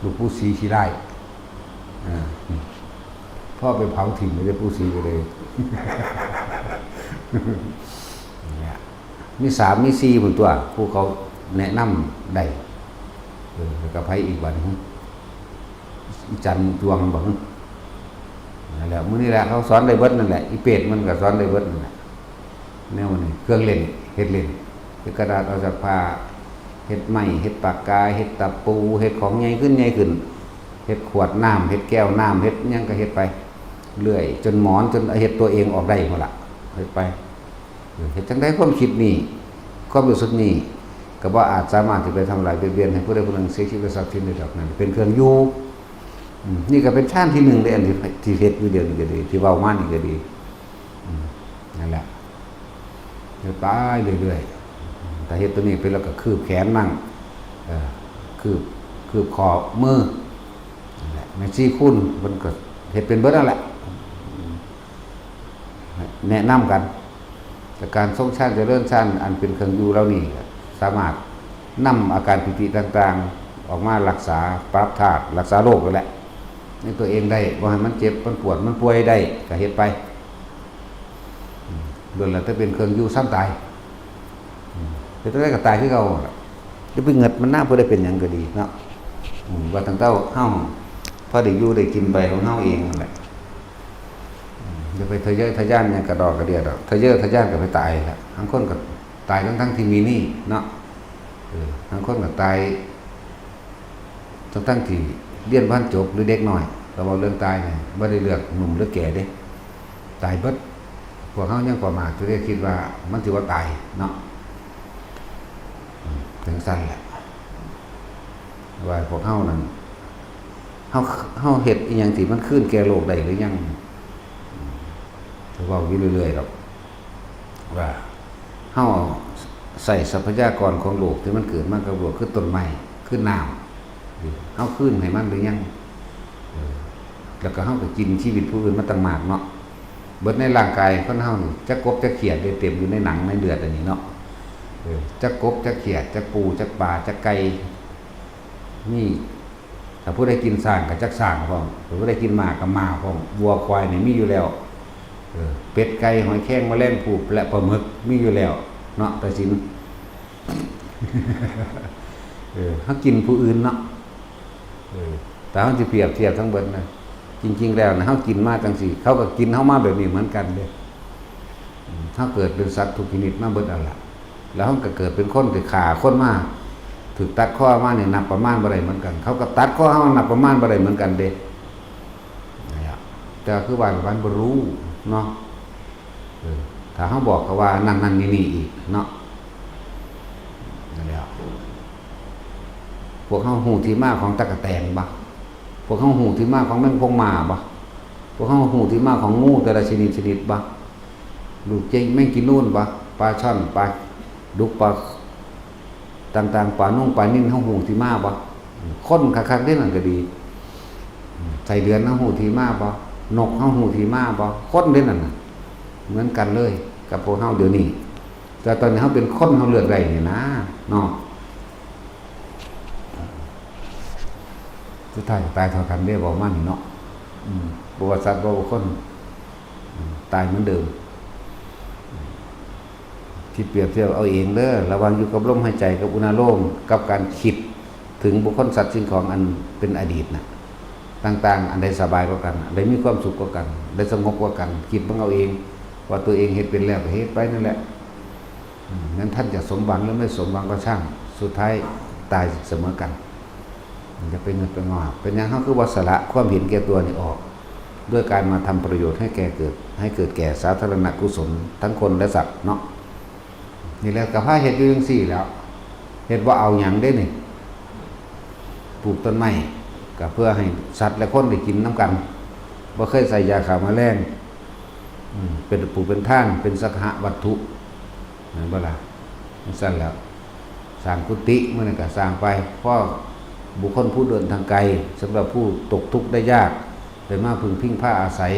ลูกปู่ศรีขี้ร้าย อ่า พอไปเผาถิ่มเลย ปู่ศรีก็เลย เนี่ย มีสามมีสี่พุ้นตัว ผู้เขาแนะนำได้ เออ แล้วก็ไผอีกบัดนี้ อีจันดวงบ่ นั่นแหละ มื้อนี้แหละเขาสอนได้เบิดนั่นแหละ อีเปรตมันก็สอนได้เบิดนั่นแหละ แนวนี้ เครื่องเล่น เฮ็ดเล่น เฮ็ดกระดาษออกจากผ้า เฮ็ดไม้ เฮ็ดปากกา เฮ็ดตะปู เฮ็ดของใหญ่ขึ้นใหญ่ขึ้น เฮ็ดขวดน้ำ เฮ็ดแก้วน้ำ เฮ็ดหยังก็เฮ็ดไป เรื่อย จนหมอน จนเฮ็ดตัวเองออกได้พุ้นล่ะ เฮ็ดไป เออ เฮ็ดจั่งใดความคิดนี้ ความรู้สึกนี้ ก็บ่อาจสามารถที่ไปทำลายเบียดเบียนให้ผู้ใดผู้หนึ่งเสียชีวิตหรือทรัพย์สินได้ดอก นั่นเป็นเครื่องอยู่ อืม นี่ก็เป็นฌานที่หนึ่งเด้ อันที่ ที่เฮ็ดอยู่เดี๋ยวนี้ก็ดี ที่เว้ามานี่ก็ดี อืม นั่นแหละ เฮ็ดไปเรื่อยๆ ถ้าเฮ็ดตัวนี้ไปแล้วก็คืบแขนมั่ง เออ คืบ คืบข้อมือ นั่นแหละ แม่ชีคุณเพิ่นก็เฮ็ดเป็นเบิดนั่นแหละ แนะนำกัน แต่การทรงฌานเจริญฌานอันเป็นเครื่องอยู่เหล่านี้ สามารถนำอาการปีติต่างๆ ออกมารักษาปรับธาตุ รักษาโรคนั่นแหละ ในตัวเองได้ บ่ให้มันเจ็บ มันปวด มันป่วยได้ ก็เฮ็ดไป อืม ล้วนแล้วแต่เป็นเครื่องอยู่ซ่ำตาย อืม เฮ็ดจั่งใดก็ตายคือเก่าล่ะ อย่าไปเงิดมันนะ ผู้ใดเป็นหยังก็ดีเนาะ อืม ว่าตั้งแต่เฮาพอได้อยู่ได้กินไปของเฮาเองนั่นแหละ อืม อย่าไปทะเยอทะยานหยังกระดอกกระเดียดอก ทะเยอทะยานก็ไปตายละ บางคนก็ตายทั้งๆที่มีหนี้เนาะ เออ บางคนก็ตาย ทั้งๆที่เรียนบ่ทันจบ หรือเด็กน้อย ก็เว้าเรื่องตายนี่ บ่ได้เลือกหนุ่มหรือแก่เด้ ตายเบิด พวกเฮายังประมาทอยู่เด้ คิดว่ามันสิบ่ตายเนาะ อืม จั่งซั้นแหละ ว่าพวกเฮานั่น เฮา เฮาเฮ็ดอิหยังที่มันคืนแก่โลกได้หรือยัง อืม ก็เว้าอยู่เรื่อยๆดอก ว่าเฮาใช้ทรัพยากรของโลกที่มันเกิดมากับโลก คือต้นไม้ คือน้ำ เฮาคืนให้มันหรือยัง เออ แล้วก็เฮาก็กินชีวิตผู้อื่นมาตั้งมากเนาะ เบิดในร่างกายคนเฮานี่ จักกบจักเขียดได้เต็มอยู่ในหนังในเลือดอันนี้เนาะ เออ จักกบจักเขียด จักปูจักปลา จักไก่ มี ถ้าผู้ใดกินช้างก็จักช้างพร้อม ถ้าผู้ใดกินม้าก็ม้าพร้อม วัวควายนี่มีอยู่แล้ว เออ เป็ดไก่หอยแครงแมลงภู่และปลาหมึกมีอยู่แล้วเนาะ ตาสิน เออ เฮากินผู้อื่นเนาะ เออ แต่เฮาสิเปรียบเทียบทั้งเบิดนะ จริงๆแล้วนะ เฮากินมาจังซี่ เขาก็กินเฮามาแบบนี้เหมือนกันเด้ อืม เฮาเกิดเป็นสัตว์ทุกชนิดมาเบิดนั่นล่ะ แล้วเฮาก็เกิดเป็นคนที่ฆ่าคนมา ถูกตัดคอมานี่นับประมาณบ่ได้เหมือนกัน เขาก็ตัดคอเฮานับประมาณบ่ได้เหมือนกันเด้ นั่นแหละ แต่คือว่ามันบ่รู้เนาะ เออ ถ้าเฮาบอกก็ว่านั่นนั่นนี่นี่อีกเนาะ นั่นแหละ พวกเฮาฮู้ที่มาของตั๊กแตนบ่ พวกเฮาฮู้ที่มาของแมงป่องหม้าบ่ พวกเฮาฮู้ที่มาของงูแต่ละชนิดชนิดบ่ ลูกเจ๊งแมงกินนูนบ่ ปลาช่อน ปลาดุก ปลาต่างๆ ปลานุ่งปลานิ่น เฮาฮู้ที่มาบ่ คนคักๆ เด้นั่นก็ดี ไส้เดือนเฮาฮู้ที่มาบ่ นกเฮาฮู้ที่มาบ่ คนเด้นั่นน่ะ เหมือนกันเลยกับพวกเฮาเดี๋ยวนี้ แต่ตอนนี้เฮาเป็นคน เฮาเลือกได้นี่นะ เนาะ สุดท้ายก็ตายเท่ากันเด้ เว้ามานี่เนาะ อืม บ่ว่าสัตว์ บ่ว่าคน อืม ตายเหมือนเดิม คิดเปรียบเทียบเอาเองเด้อ ระหว่างอยู่กับลมหายใจกับอุณาโลม กับการคิดถึงบุคคลสัตว์สิ่งของอันเป็นอดีตน่ะ ต่างๆ อันใดสบายกว่ากัน อันใดมีความสุขกว่ากัน ได้สงบกว่ากัน คิดเบิ่งเอาเอง ว่าตัวเองเฮ็ดเป็นแล้วก็เฮ็ดไปนั่นแหละ อืม แม้นท่านจะสมหวังหรือไม่สมหวังก็ช่าง สุดท้ายตายเสมอกัน อย่าไปเงินไปงอ เป็นหยังเฮาคือว่าสละความเห็นแก่ตัวนี่ออก ด้วยการมาทำประโยชน์ให้แก่เกิด ให้เกิดแก่สาธารณกุศลทั้งคนและสัตว์เนาะ นี่แหละก็พาเฮ็ดอยู่จังซี่แหล้ว เฮ็ดบ่เอาหยังเด้นี่ ปลูกต้นไม้ก็เพื่อให้สัตว์และคนได้กินนำกัน บ่เคยใส่ยาฆ่าแมลง อืม เป็น ปลูกเป็นทาน เป็นสักขะวัตถุ แม่นบ่ล่ะ จั่งซั้นแหล้ว สร้างกุฏิ มื้อนั้นก็สร้างไป เพราะบุคคลผู้เดินทางไกล สำหรับผู้ตกทุกข์ได้ยาก ได้มาพึ่งพิงพาอาศัย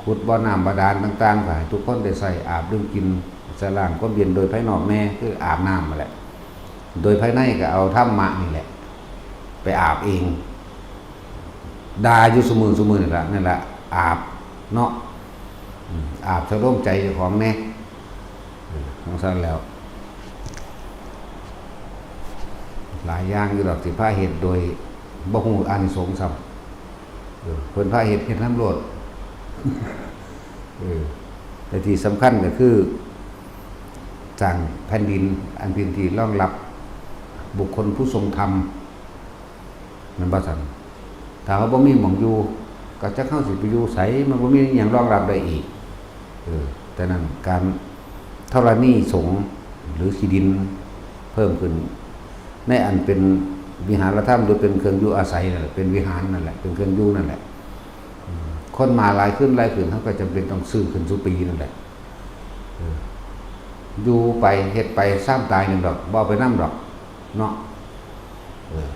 ขุดบ่อน้ำบาดาลต่างๆ ก็ให้ทุกคนได้ใช้อาบดื่มกิน ชะล้างความเย็นโดยภายนอกแน่ คืออาบน้ำนั่นแหละ โดยภายในก็เอาธรรมะนี่แหละ ไปอาบเอง ด่าอยู่ซุมื้อซุมื้อนี่ล่ะ นั่นล่ะ อาบเนาะ อืม อาบชะโลมใจเจ้าของแน่ เออ จั่งซั้นแหล้ว หลายอย่างอยู่ดอกสิพาเฮ็ดโดยบ่ฮู้อานิสงส์ซ้ำ เออ เพิ่นพาเฮ็ด เฮ็ดนำโลด เออ แต่ที่สำคัญก็คือ สร้างแผ่นดิน อันเป็นที่รองรับบุคคลผู้ทรงธรรม แม่นบ่ซั่น ถ้าเฮาบ่มีหม่องอยู่ ก็จักเฮาสิไปอยู่ไส มันบ่มีอิหยังรองรับได้อีก เออ แต่นั้นการธรณีสงฆ์ หรือที่ดินเพิ่มขึ้น ในอันเป็นวิหารธรรม หรือเป็นเครื่องอยู่อาศัยนั่นแหละ เป็นวิหารนั่นแหละ เป็นเครื่องอยู่นั่นแหละ อืม คนมาหลายขึ้นหลายขึ้น เฮาก็จำเป็นต้องซื้อขึ้นซุปีนั่นแหละ เออ อยู่ไปเฮ็ดไป ซ้ำตายหนึ่งดอก บ่เอาไปนำดอก เนาะ เออ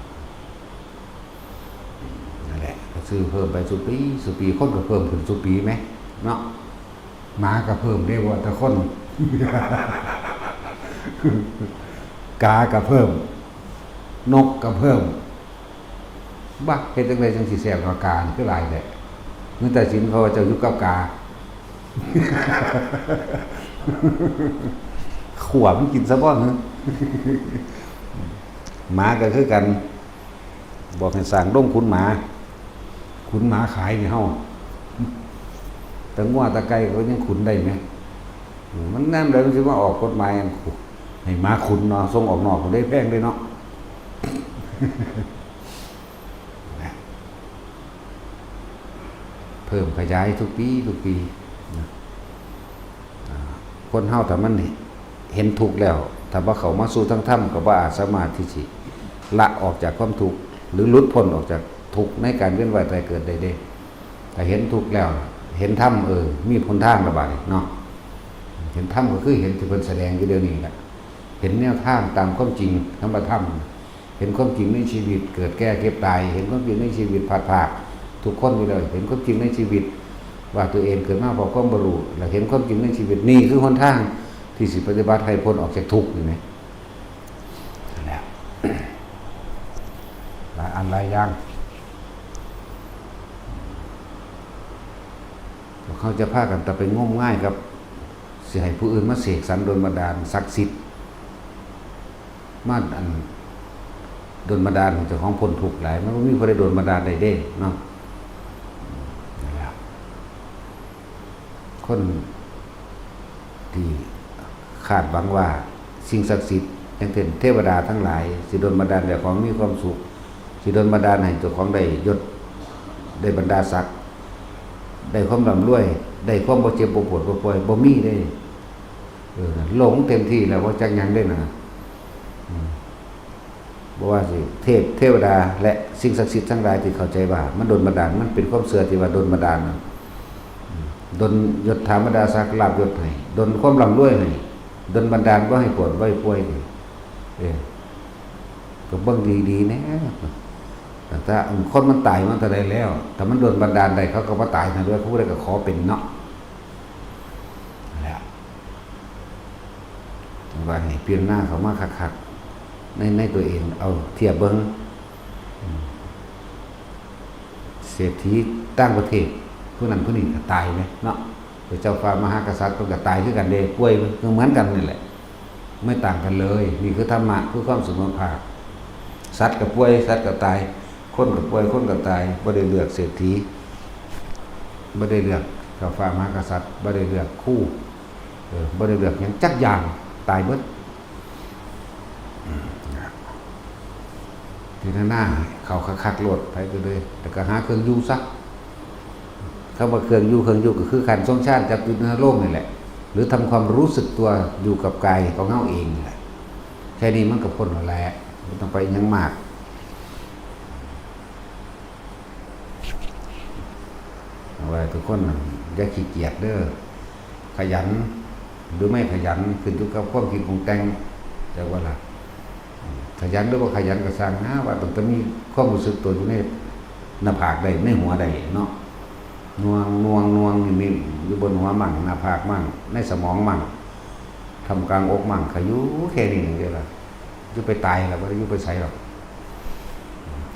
นั่นแหละ ก็ซื้อเพิ่มไปซุปี ซุปี คนก็เพิ่มขึ้นซุปีแหม เนาะ หมาก็เพิ่มเด้ ว่าแต่คน กาก็เพิ่ม นกก็เพิ่ม บัก เฮ็ดจั่งใดจั่งสิแซ่บกว่ากา คือหลายแท้ มีแต่สินเขาว่าเจ้าอยู่กับกา ขั่วมันกินซะบ่หือ หมาก็คือกัน บอกให้สร้างโรงขุนหมา ขุนหมาขายนี่เฮา แต่งัวแต่ไก่ก็ยังขุนได้แหม อืม มันแนมใดมันสิมาออกกฎหมายอันให้หมาขุนเนาะ ส่งออกนอกก็ได้แพงเด้เนาะ เพิ่มขยายทุกปีทุกปีนะ อ่า คนเฮาถ้ามันเห็นทุกข์แล้ว ถ้าบ่เข้ามาสู่ทางธรรม ก็บ่อาจสามารถที่สิละออกจากความทุกข์ หรือหลุดพ้นออกจากทุกข์ในการเวียนว่ายตายเกิดได้เด้ ถ้าเห็นทุกข์แล้ว เห็นธรรม เออ มีหนทางละบาดนี้เนาะ เห็นธรรมก็คือเห็นที่เพิ่นแสดงอยู่เดี๋ยวนี้แหละ เห็นแนวทางตามความจริงธรรมธรรม เห็นความจริงในชีวิต เกิดแก่เจ็บตาย เห็นความจริงในชีวิตพลัดพราก ทุกคนอยู่แล้ว เห็นความจริงในชีวิต ว่าตัวเองเกิดมาเพราะความบ่รู้ และเห็นความจริงในชีวิต นี่คือหนทางที่สิปฏิบัติให้พ้นออกจากทุกข์นี่แหม นั่นแหละ หลายอันหลายอย่าง ก็ เฮาจะพากันแต่ไปงมงายกับ สิให้ผู้อื่นมาเสกสรรดลบันดาลศักดิ์สิทธิ์ มาอันดลบันดาลให้เจ้าของพ้นทุกข์หลาย มันบ่มีผู้ใดดลบันดาลได้เด้เนาะ นั่นแหละ คนที่คาดหวังว่าสิ่งศักดิ์สิทธิ์ อย่างเช่นเทวดาทั้งหลาย สิดลบันดาลให้เจ้าของมีความสุข สิดลบันดาลให้เจ้าของได้ยศ ได้บรรดาศักดิ์ ได้ความร่ำรวย ได้ความบ่เจ็บบ่ปวดบ่ป่วย บ่มีเด้ เออ หลงเต็มที่แล้ว บ่จักหยังเด้นะ อืม บ่ว่าสิเทพเทวดาและสิ่งศักดิ์สิทธิ์ทั้งหลายที่เข้าใจว่ามันดลบันดาล มันเป็นความเชื่อที่ว่าดลบันดาลน่ะ อืม ดลยศถาบรรดาศักดิ์ลาภยศให้ ดลความร่ำรวยให้ ดลบันดาลบ่ให้ปวดบ่ให้ป่วยนี่ เออ ก็เบิ่งดีๆแหน่ แต่ถ้าคนมันตายมาเท่าใดแล้ว ถ้ามันดลบันดาลได้ เขาก็บ่ตายนะเด้อ ผู้ใดก็ขอเป็นเนาะ นั่นแหละ ว่าให้พิจารณาเข้ามาคักๆ ใน ในตัวเอง เอาเทียบเบิ่ง อืม เศรษฐีต่างประเทศ ผู้นั้นผู้นี้ก็ตายไหมเนาะ พระเจ้าฟ้ามหากษัตริย์เพิ่นก็ตายคือกันเด้ ป่วยคือเหมือนกันนี่แหละ ไม่ต่างกันเลย นี่คือธรรมะ คือความเสมอภาค สัตว์ก็ป่วย สัตว์ก็ตาย คนก็ป่วย คนก็ตาย บ่ได้เลือกเศรษฐี บ่ได้เลือกเจ้าฟ้ามหากษัตริย์ บ่ได้เลือกครู เออ บ่ได้เลือกหยังจักอย่าง ตายเบิด อืม พิจารณาเข้าคักๆโลด ไปก็เลย แต่ก็หาเครื่องอยู่ซะ คำว่าเครื่องอยู่ เครื่องอยู่ก็คือขันธ์ทรงฌานจับจุดเนื้อโลกนี่แหละ หรือทำความรู้สึกตัวอยู่กับกายของเฮาเองนี่แหละ แค่นี้มันก็พ้นแล้วแหละ บ่ต้องไปหยังมาก เอาไว้ทุกคนน่ะ อย่าขี้เกียจเด้อ ขยัน หรือไม่ขยัน ขึ้นอยู่กับความคิดปรุงแต่ง แต่ว่าล่ะ ขยันหรือบ่ขยันก็ซ่างนะ ว่าต้องแต่มีความรู้สึกตัวอยู่ในหน้าผากได้ ในหัวได้เนาะ หน่วง หน่วง หน่วง นิ่มๆ อยู่บนหัวมั่ง หน้าผากมั่ง ในสมองมั่ง ท่ามกลางอกมั่ง ขยุแค่นี้หนึ่งเดียวล่ะ อยู่ไปตายล่ะ บ่ได้อยู่ไปไสหรอก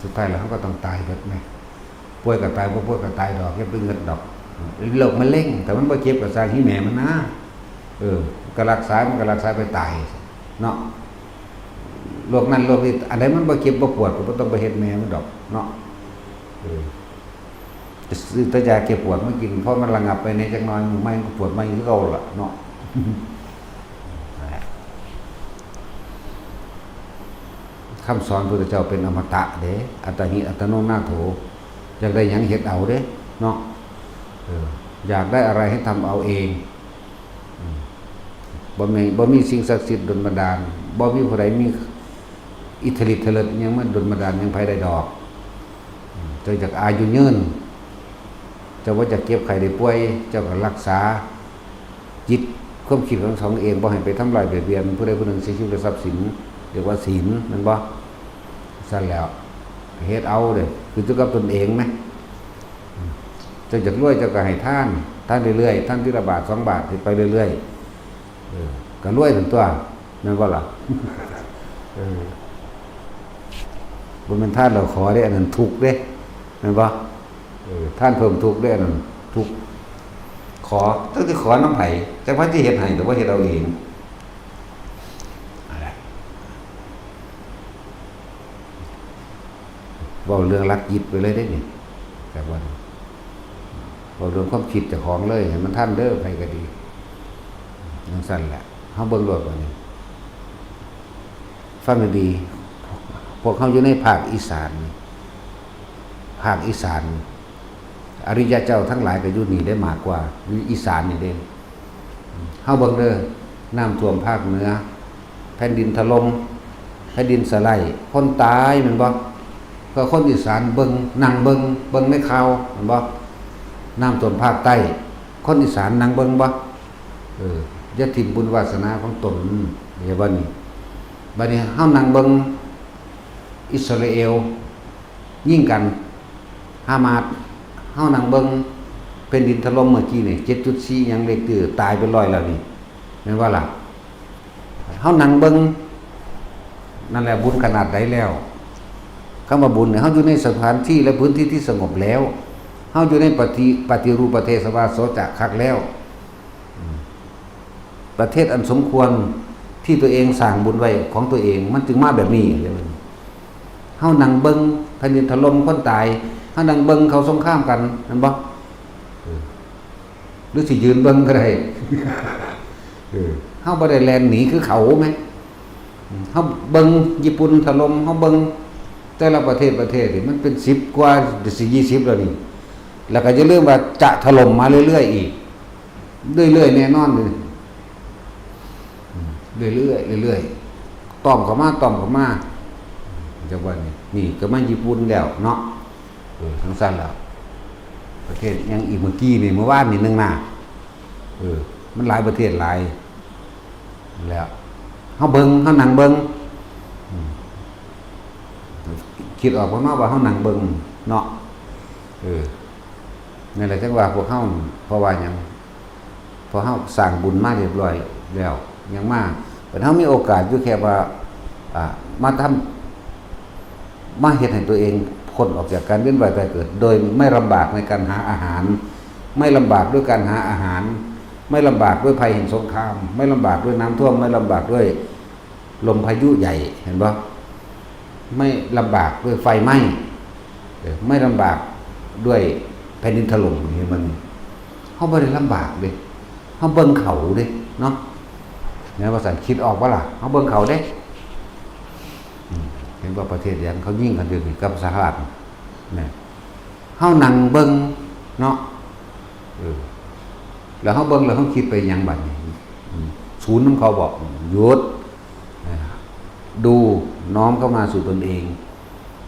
สุดท้ายแล้วเฮาก็ต้องตายเบิดแหม ป่วยก็ตาย บ่ป่วยก็ตายดอก อย่าไปเงิดดอก โรคมะเร็ง ถ้ามันบ่เจ็บก็ซ่าง อีแม่มันนะ เออ ก็รักษา มันก็รักษาไปตาย เนาะ โรคนั้นโรคนี้ อันใดมันบ่เจ็บบ่ปวด ก็บ่ต้องไปเฮ็ดแม่มันดอก เนาะ เออ ซื้อแต่ยาแก้ปวดมากิน พอมันระงับไปแหน่จักหน่อย มื้อใหม่มันก็ปวดใหม่คือเก่าล่ะเนาะ คำสอนพุทธเจ้าเป็นอมตะเด้ อัตตาหิ อัตโนนาโถ อยากได้หยังเฮ็ดเอาเด้ เนาะ เออ อยากได้อะไรให้ทำเอาเอง อืม บ่มี บ่มีสิ่งศักดิ์สิทธิ์ดลบันดาล บ่มีผู้ใดมีอิทธิฤทธิ์เทลิดหยังมาดลบันดาลหยังไผได้ดอก อืม เจ้าอยากอายุยืน เจ้าบ่อยากเจ็บไข้ได้ป่วย เจ้าก็รักษาจิตความคิดของเจ้าเอง บ่ให้ไปทำร้ายเบียดเบียนผู้ใดผู้หนึ่ง เสียชีวิตและทรัพย์สิน เรียกว่าศีล แม่นบ่ ซั่นแล้ว เฮ็ดเอาเด้อ ขึ้นอยู่กับตนเองแหม เจ้าอยากรวยเจ้าก็ให้ทาน ทานเรื่อยๆ ทานทีละบาทสองบาท เฮ็ดไปเรื่อยๆ เออ ก็รวยนั่นตั๊ว แม่นบ่ล่ะ เออ บ่แม่นทานแล้วขอเด้ อันนั้นทุกข์เด้ แม่นบ่ เออ ทานเพิ่มทุกข์เด้ อันนั้นทุกข์ ขอ จักสิขอนำไผ จักไผสิเฮ็ดให้ ก็บ่เฮ็ดเอาเอง นั่นแหละ เว้าเรื่องหลักจิตไปเลยเด้นี่ แต่ว่า เว้าเรื่องความคิดเจ้าของเลย ให้มันทันเด้อ ไผก็ดี จั่งซั้นแหละ เฮาเบิ่งโลดบัดนี้ ฟังดีๆ พวกเฮาอยู่ในภาคอีสานนี่ ภาคอีสาน อริยะเจ้าทั้งหลายก็อยู่นี่ได้มากกว่า อยู่อีสานนี่เด้ เฮาเบิ่งเด้อ น้ำท่วมภาคเหนือ แผ่นดินถล่ม แผ่นดินสไลด์ คนตายแม่นบ่ ก็คนอีสานเบิ่ง นั่งเบิ่ง เบิ่งในข่าวแม่นบ่ น้ำท่วมภาคใต้ คนอีสานนั่งเบิ่งบ่ เออ อย่าถิ่มบุญวาสนาของตน เห็นบ่นี่ บัดนี้เฮานั่งเบิ่งอิสราเอลยิงกัน ฮามาส เฮานั่งเบิ่งแผ่นดินถล่มเมื่อกี้นี่ เจ็ดจุดสี่ หยัง เรกเตอร์ ตายเป็นร้อยแล้วนี่ แม่นบ่ล่ะ เฮานั่งเบิ่ง นั่นแหละบุญขนาดใดแล้ว คำว่าบุญเนี่ย เฮาอยู่ในสถานที่และพื้นที่ที่สงบแล้ว ฮาอยู่ในปฏิ ปฏิรูปประเทศสวาโสจะคักแล้ว อืม ประเทศอันสมควรที่ตัวเองสร้างบุญไว้ของตัวเอง มันจึงมาแบบนี้ เฮานั่งเบิ่งแผ่นดินถล่มคนตาย เฮานั่งเบิ่งเขาสงครามกัน แม่นบ่ เออ หรือสิยืนเบิ่งก็ได้ เออ เฮาบ่ได้แล่นหนีคือเขาแหม เฮาเบิ่งญี่ปุ่นถล่ม เฮาเบิ่งแต่ละประเทศ ประเทศนี่มันเป็นสิบกว่า สิยี่สิบแล้วนี่ แล้วก็อย่าลืมว่าจะถล่มมาเรื่อยๆอีก เรื่อยๆแน่นอนเลย เรื่อยๆเรื่อยๆ ต้อมเข้ามา ต้อมเข้ามา จังว่านี่ นี่ก็มาญี่ปุ่นแล้วเนาะ เออ จังซั่นแล้ว ประเทศยังอีกเมื่อกี้นี่ เมื่อวานนี่หนึ่งหน้า เออ มันหลายประเทศหลาย แล้ว เฮาเบิ่ง เฮานั่งเบิ่ง อืม คิดออกบ่เนาะว่าเฮานั่งเบิ่งเนาะ เออ นั่นแหละจังว่าพวกเฮา เพราะว่าหยัง เพราะเฮาสร้างบุญมาเรียบร้อยแล้ว ยังมา บัดเฮามีโอกาสอยู่แค่ว่า อ่า มาทำ มาเฮ็ดให้ตัวเองพ้นออกจากการเวียนว่ายตายเกิด โดยไม่ลำบากในการหาอาหาร ไม่ลำบากด้วยการหาอาหาร ไม่ลำบากด้วยภัยแห่งสงคราม ไม่ลำบากด้วยน้ำท่วม ไม่ลำบากด้วยลมพายุใหญ่ เห็นบ่ ไม่ลำบากด้วยไฟไหม้ เออ ไม่ลำบากด้วยแผ่นดินถล่ม เห็นมัน เฮาบ่ได้ลำบากเด้ เฮาเบิ่งเขาเด้ เนาะ แม่นว่าซั่น คิดออกบ่ล่ะ เฮาเบิ่งเขาเด้ อืม เห็นว่าประเทศหยังเขายิงกันอยู่นี่กับสหรัฐ นะ เฮานั่งเบิ่งเนาะ เออ แล้วเฮาเบิ่งแล้วเฮาคิดไปหยังบัดนี้ อืม ศูนย์นำเขาบ่ หยุด เออ ดู น้อมเข้ามาสู่ตนเอง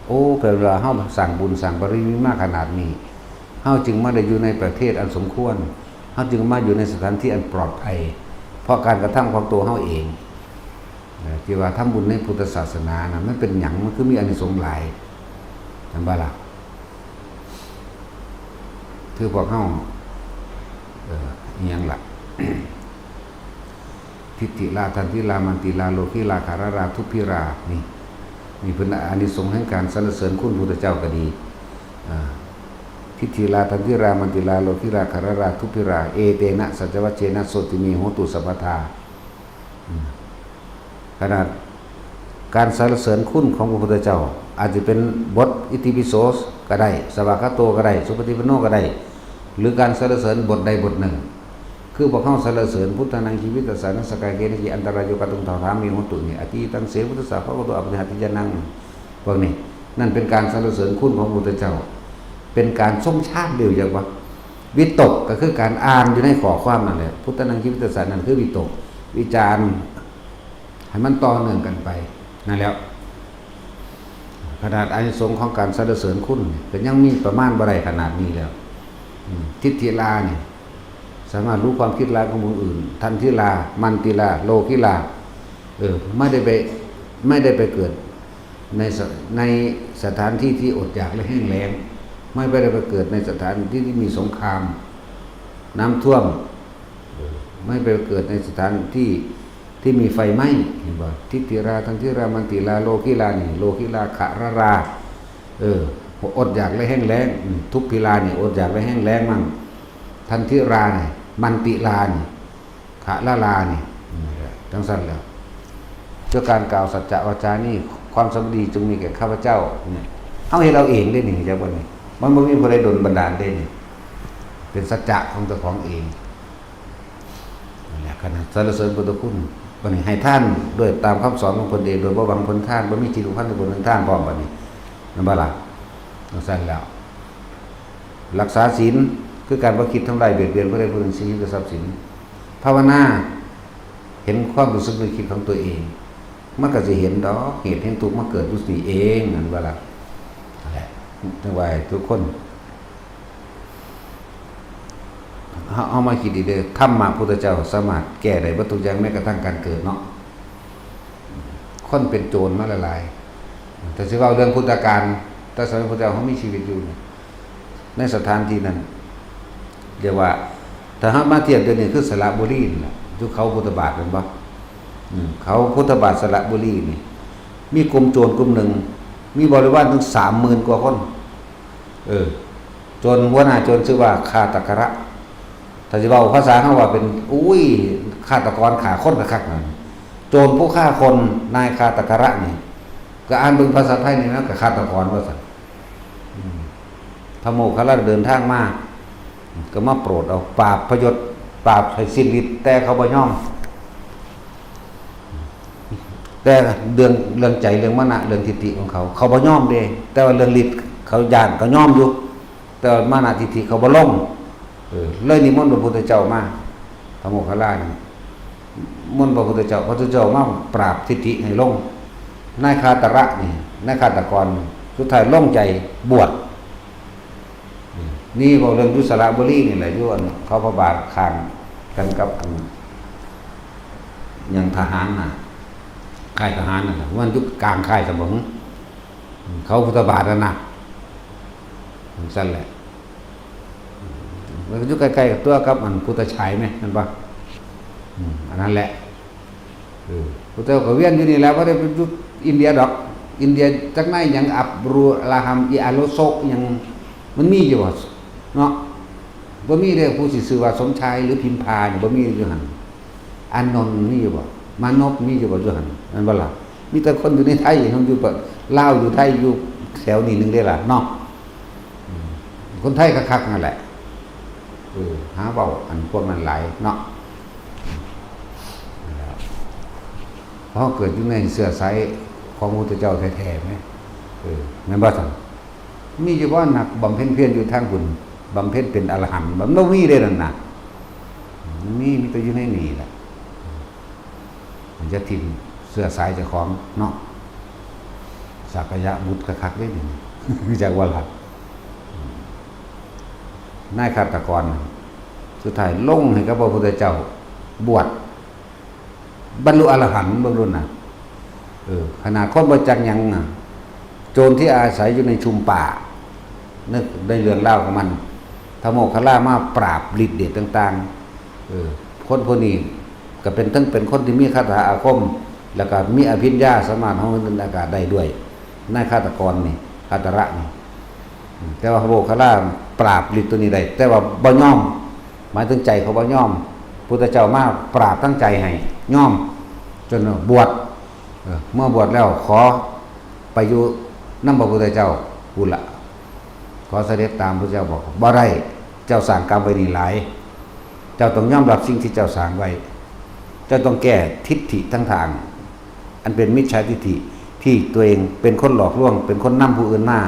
โอ้ แปลว่าเฮาสร้างบุญสร้างบารมีมาขนาดนี้ เฮาจึงมาได้อยู่ในประเทศอันสมควร เฮาจึงมาอยู่ในสถานที่อันปลอดภัย เพราะการกระทำของตัวเฮาเอง เอ่อ ที่ว่าทำบุญในพุทธศาสนานะมันเป็นหยัง มันคือมีอานิสงส์หลาย แม่นบ่ล่ะ คือพวกเฮา เอ่อ อิหยังล่ะ ทิฏฐิรา ทันทิรา มันติรา โลคิรา ขารรา ทุพพิรา นี่ นี่เป็นอานิสงส์แห่งการสรรเสริญคุณพุทธเจ้าก็ดี อ่า ทิฏฐิรา ทันทิรา มันติรา โลคิรา ขารรา ทุพพิรา เอเตนะ สัจจวัชเชนะ โสติเม โหตุ สัพพทา อืม ขนาดการสรรเสริญคุณของพระพุทธเจ้า อาจจะเป็นบทอิติปิโสก็ได้ สวากขาโตก็ได้ สุปฏิปันโนก็ได้ หรือการสรรเสริญบทใดบทหนึ่ง คือพวกเฮาสรรเสริญ พุทธานัง ชีวิตตัสสา นะ สกกายเกณะ จิ อันตราโย กะตุง ถาถามิ โหตุ นี่ อตีตัง เส พุทธัสสะ ภะคะวะโต อะปะหะติญาณัง พวกนี้ นั่นเป็นการสรรเสริญคุณของพระพุทธเจ้า เป็นการทรงฌานเดียวจังวะ วิตกก็คือการอ่านอยู่ในข้อความนั่นแหละ พุทธานัง ชีวิตตัสสา นั่นคือวิตก วิจารณ์ ให้มันต่อเนื่องกันไป นั่นแหละ ขนาดอานิสงส์ของการสรรเสริญคุณเนี่ยก็ยังมีประมาณบ่ได้ขนาดนี้แล้ว อืม ทิฏฐิราเนี่ย สามารถรู้ความคิดร้ายของผู้อื่น ทันทิรา มันติรา โลคิรา เออ ไม่ได้ไป ไม่ได้ไปเกิดในส ในสถานที่ที่อดอยากและแห้งแล้ง ไม่ได้ไปเกิดในสถานที่ที่มีสงคราม น้ำท่วม เออ ไม่ไปเกิดในสถานที่ที่มีไฟไหม้ เห็นบ่ ทิฏฐิรา ทันทิรา มันติรา โลคิรา นี่ โลคิรา ขารรา เออ อดอยากและแห้งแล้ง อืม ทุพพิรา นี่ อดอยากและแห้งแล้งมั่ง ทันทิรา นี่ มันติรา นี่ ขารรา นี่ อืม จังซั่นแหละ เพื่อการกล่าวสัจจะวาจานี้ ความสวัสดีจงมีแก่ข้าพเจ้า เนี่ย เฮาเฮ็ดเอาเองเด้นี่ จักบ่นี่ มันบ่มีผู้ใดดลบันดาลเด้นี่ เป็นสัจจะของเจ้าของเอง นั่นแหละ ขนาดสรรเสริญพุทธคุณ บัดนี้ให้ทานด้วยตามคำสอนของเพิ่นเอง โดยบ่หวังผลทาน บ่มีจิตผูกพันในผลเป็นทานพร้อมบัดนี้ แม่นบ่ล่ะ จังซั่นแล้ว รักษาศีล คือการบ่คิดทำลายเบียดเบียนผู้ใดผู้หนึ่ง ชีวิตและทรัพย์สิน ภาวนา เห็นความรู้สึกนึกคิดของตัวเอง มันก็สิเห็นดอก เหตุแห่งทุกข์มาเกิดอยู่นี่เอง นั่นบ่ล่ะ นั่นแหละ จังว่าให้ทุกคน เฮา เฮามาคิดดีเด้อ ธรรมะพุทธเจ้าสามารถแก้ได้เบิดทุกอย่าง แม้กระทั่งการเกิดเนาะ คนเป็นโจรมาหลายๆ แต่สิเว้าเรื่องพุทธกาล แต่สมัยพุทธเจ้าเขามีชีวิตอยู่เนี่ย ในสถานที่นั้น เรียกว่า ถ้าเฮามาเทียบเดี๋ยวนี้คือสระบุรีนั่นแหละ อยู่เขาพุทธบาทแม่นบ่ อืม เขาพุทธบาทสระบุรีนี่ มีกลุ่มโจรกลุ่มหนึ่ง มีบริวารถึงสามหมื่นกว่าคน เออ โจรหัวหน้าโจรชื่อว่าคาตะกะระ ถ้าสิเว้าภาษาเฮาว่าเป็น อุ้ย ฆาตกรฆ่าคนคักๆนั่น โจรผู้ฆ่าคน นายคาตะกะระนี่ ก็อ่านเบิ่งภาษาไทยนี่นะ ก็ฆาตกรว่าซั่น อืม พระโมคคัลลาเดินทางมา ก็มาโปรดเอา ปราบพยศ ปราบให้สิ้นฤทธิ์ แต่เขาบ่ยอม แต่เรื่อง เรื่องใจ เรื่องมานะ เรื่องทิฏฐิของเขา เขาบ่ยอมเด้ แต่ว่าเรื่องฤทธิ์เขาย้าน เขายอมอยู่ แต่ว่ามานะทิฏฐิเขาบ่ลง เออ เลยนิมนต์พระพุทธเจ้ามา พระโมคคัลลานี่ นิมนต์พระพุทธเจ้า พระพุทธเจ้ามาปราบทิฏฐิให้ลง นายคาตะกะระนี่ นายฆาตกร สุดท้ายลงใจบวช นี่เว้าเรื่องอยู่สระบุรีนี่แหละ อยู่อันเขาพระบาทข้างกันกับอัน หยังทหารน่ะ ค่ายทหารนั่นน่ะ มันอยู่กลางค่ายสมอง เขาพุทธบาทนั่นน่ะ จั่งซั่นแหละ มันก็อยู่ใกล้ๆกับตัวกับอันพุทธฉายไหม แม่นบ่ อืม อันนั้นแหละ เออ พุทธเจ้าก็เวียนอยู่นี่แหละ บ่ได้ไปอยู่อินเดียดอก อินเดียจักในหยัง อับรูอะฮาม อิอาโลโซะหยัง มันมีอยู่บ่ เนาะ บ่มีเด้ ผู้สิชื่อว่าสมชายหรือพิมพานี่ บ่มีอยู่หั่น อานนท์มีอยู่บ่ มานพมีอยู่บ่อยู่หั่น แม่นบ่ล่ะ มีแต่คนอยู่ในไทย เฮาอยู่ปะ ลาวอยู่ไทย อยู่แถวนี้หนึ่งเด้ล่ะเนาะ อืม คนไทยคักๆนั่นแหละ เออ หาเว้าอันพวกนั้นหลายเนาะ เพราะเกิดอยู่ในเชื้อสายของพระพุทธเจ้าแท้ๆไหม เออ แม่นบ่ซั่น มีอยู่บ่นักบำเพ็ญเพียรอยู่ทางบุญ บำเพ็ญเป็นอรหันต์ มันบ่มีเด้นั่นน่ะ มันมี มีแต่อยู่ในนี่แหละ มันจะถิ่มเสื้อสายเจ้าของเนาะ สักยะบุตรคักๆได้นี่ จากว่าหลัก นายฆาตกร สุดท้ายลงให้กับพระพุทธเจ้า บวช บรรลุอรหันต์ บรรลุนะ เออ ขนาดคนบ่จักหยังน่ะ โจรที่อาศัยอยู่ในชุมป่า นึกในเรื่องราวของมัน พระโมคคัลลามาปราบฤทธิ์เดชต่างๆ เออ คนพวกนี้ก็เป็นทั้งเป็นคนที่มีคาถาอาคม แล้วก็มีอภิญญาสามารถฮ้องเหินอากาศได้ด้วย นายคาตะกรนี่ คาตะกะระนี่ อืม แต่ว่าพระโมคคัลลาปราบฤทธิ์ตัวนี้ได้ แต่ว่าบ่ยอม หมายถึงใจเขาบ่ยอม พุทธเจ้ามาปราบทั้งใจให้ยอม จนบวช เออ เมื่อบวชแล้วขอไปอยู่นำพระพุทธเจ้าพู้นละ ขอเสด็จตามพระเจ้าบอก บ่ได้ เจ้าสร้างกรรมไว้นี่หลาย เจ้าต้องยอมรับสิ่งที่เจ้าสร้างไว้ เจ้าต้องแก้ทิฏฐิทั้งทาง อันเป็นมิจฉาทิฏฐิที่ตัวเองเป็นคนหลอกลวง เป็นคนนำผู้อื่นมา